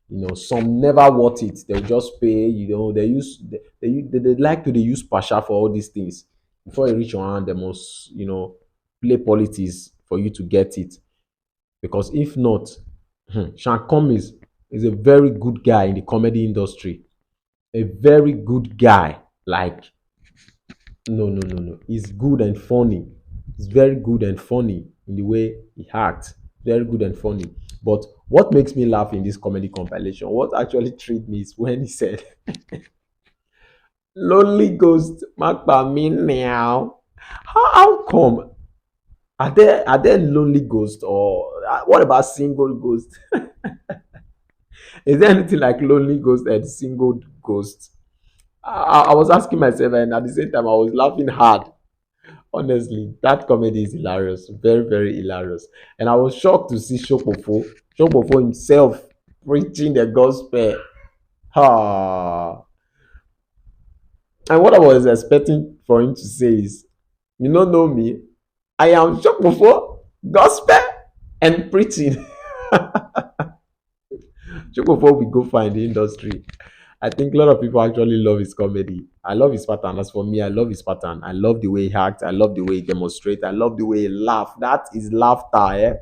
You know, some never worth it. They'll just pay. You know, they use they they, they, they like to they use pasha for all these things. Before you reach your hand, they must, you know, play politics for you to get it. Because if not, hmm, Sean Combs is a very good guy in the comedy industry. A very good guy. Like, no, no, no, no. He's good and funny. He's very good and funny in the way he acts. Very good and funny. But what makes me laugh in this comedy compilation, what actually tripped me is when he said, "Lonely ghost, má pa mí now." How, how come? Are there are there lonely ghosts, or uh, what about single ghosts? Is there anything like lonely ghost and single ghost? I, I was asking myself, and at the same time, I was laughing hard. Honestly, that comedy is hilarious, very, very hilarious. And I was shocked to see Shokofo, Shokofo himself preaching the gospel. Ha! And what I was expecting for him to say is, "You don't know me. I am Shokofo, gospel and preaching." Shokofo we go find the industry. I think a lot of people actually love his comedy. I love his pattern. As for me, I love his pattern. I love the way he acts. I love the way he demonstrates. I love the way he laughs. That is laughter, eh?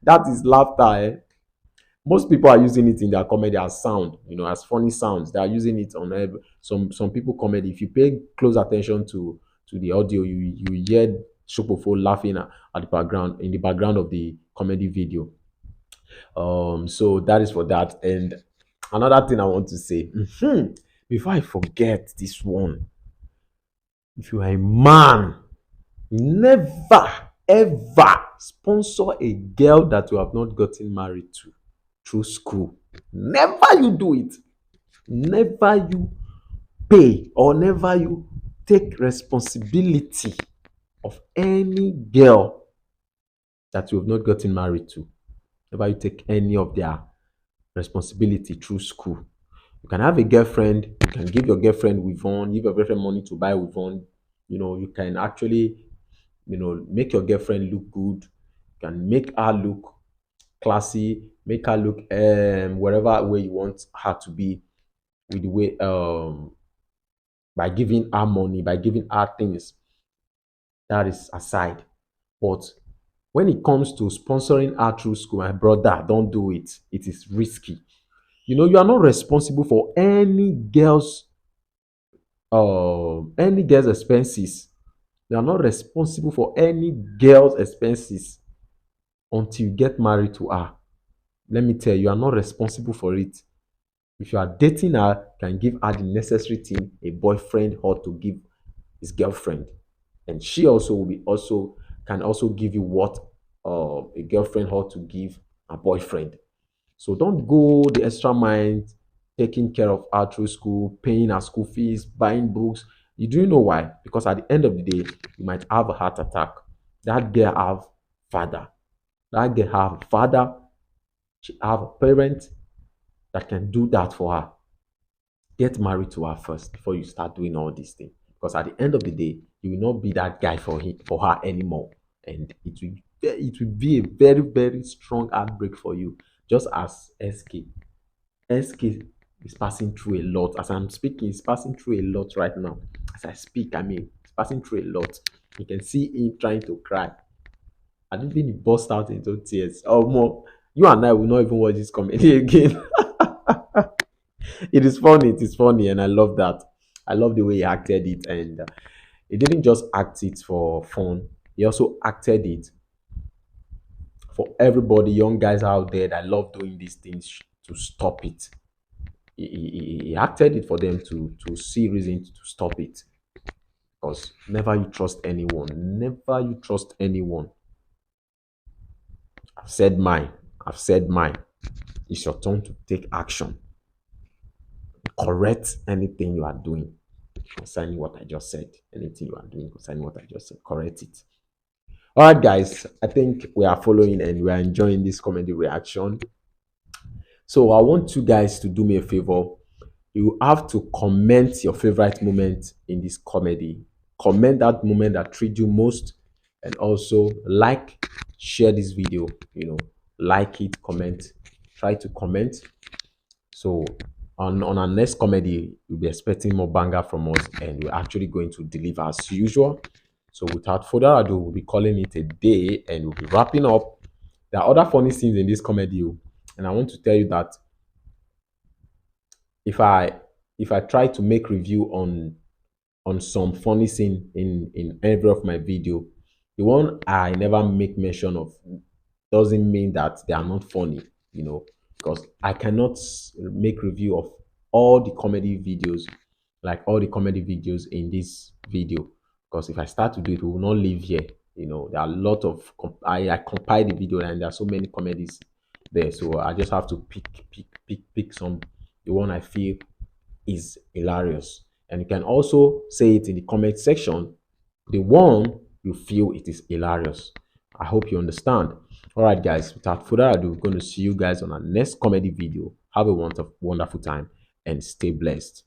That is laughter, eh? Most people are using it in their comedy as sound, you know, as funny sounds. They are using it on every, some some people comedy. If you pay close attention to to the audio, you you hear Shokofo laughing at, at the background, in the background of the comedy video. Um, so that is for that. And another thing I want to say, mhm, before I forget this one, if you are a man, never ever sponsor a girl that you have not gotten married to through school. Never you do it. Never you pay or never you take responsibility of any girl that you have not gotten married to. Never you take any of their responsibility through school. You can have a girlfriend, you can give your girlfriend weave on, give your girlfriend money to buy weave on. You know, you can actually, you know, make your girlfriend look good, you can make her look classy, make her look, um, whatever way you want her to be, with the way, um, by giving her money, by giving her things. That is aside. But when it comes to sponsoring her through school, my brother, don't do it. It is risky. You know, you are not responsible for any girl's uh, any girl's expenses. You are not responsible for any girl's expenses until you get married to her. Let me tell you, you are not responsible for it. If you are dating her, you can give her the necessary thing a boyfriend ought to give his girlfriend. And she also will be also can also give you what uh, a girlfriend ought to give a boyfriend. So don't go the extra mile taking care of her through school, paying her school fees, buying books. You do know why? Because at the end of the day, you might have a heart attack. That girl have father. That girl have father. She have a parent that can do that for her. Get married to her first before you start doing all these things. Because at the end of the day, you will not be that guy for him, for her anymore. And it will it will be a very, very strong heartbreak for you. Just as S K. S K is passing through a lot. As I'm speaking, he's passing through a lot right now. As I speak, I mean, he's passing through a lot. You can see him trying to cry. I didn't think he burst out into tears. Oh, more. You and I will not even watch this comedy again. It is funny. It is funny, and I love that. I love the way he acted it, and uh, he didn't just act it for fun. He also acted it for everybody, young guys out there that love doing these things, to stop it. He, he, he acted it for them to to see reason to stop it. Because never you trust anyone. Never you trust anyone. I've said mine. I've said mine. It's your turn to take action. Correct anything you are doing concerning what I just said. Anything you are doing concerning what I just said, correct it. All right, guys, I think we are following and we are enjoying this comedy reaction. So I want you guys to do me a favor. You have to comment your favorite moment in this comedy. Comment that moment that treat you most, and also like, share this video. You know, like it, comment, try to comment. So on, on our next comedy, you'll be expecting more banger from us, and we're actually going to deliver as usual. So without further ado, we'll be calling it a day, and we'll be wrapping up. There are other funny scenes in this comedy, oh, and I want to tell you that if I if I try to make review on on some funny scene in in every of my video, the one I never make mention of doesn't mean that they are not funny, you know, because I cannot make review of all the comedy videos, like all the comedy videos in this video, because if I start to do it, we will not live here. You know, there are a lot of I, I compile the video, and there are so many comedies there, so I just have to pick pick pick some, the one I feel is hilarious. And you can also say it in the comment section, the one you feel it is hilarious. I hope you understand. All right, guys, without further ado, we're going to see you guys on our next comedy video. Have a wonderful time and stay blessed.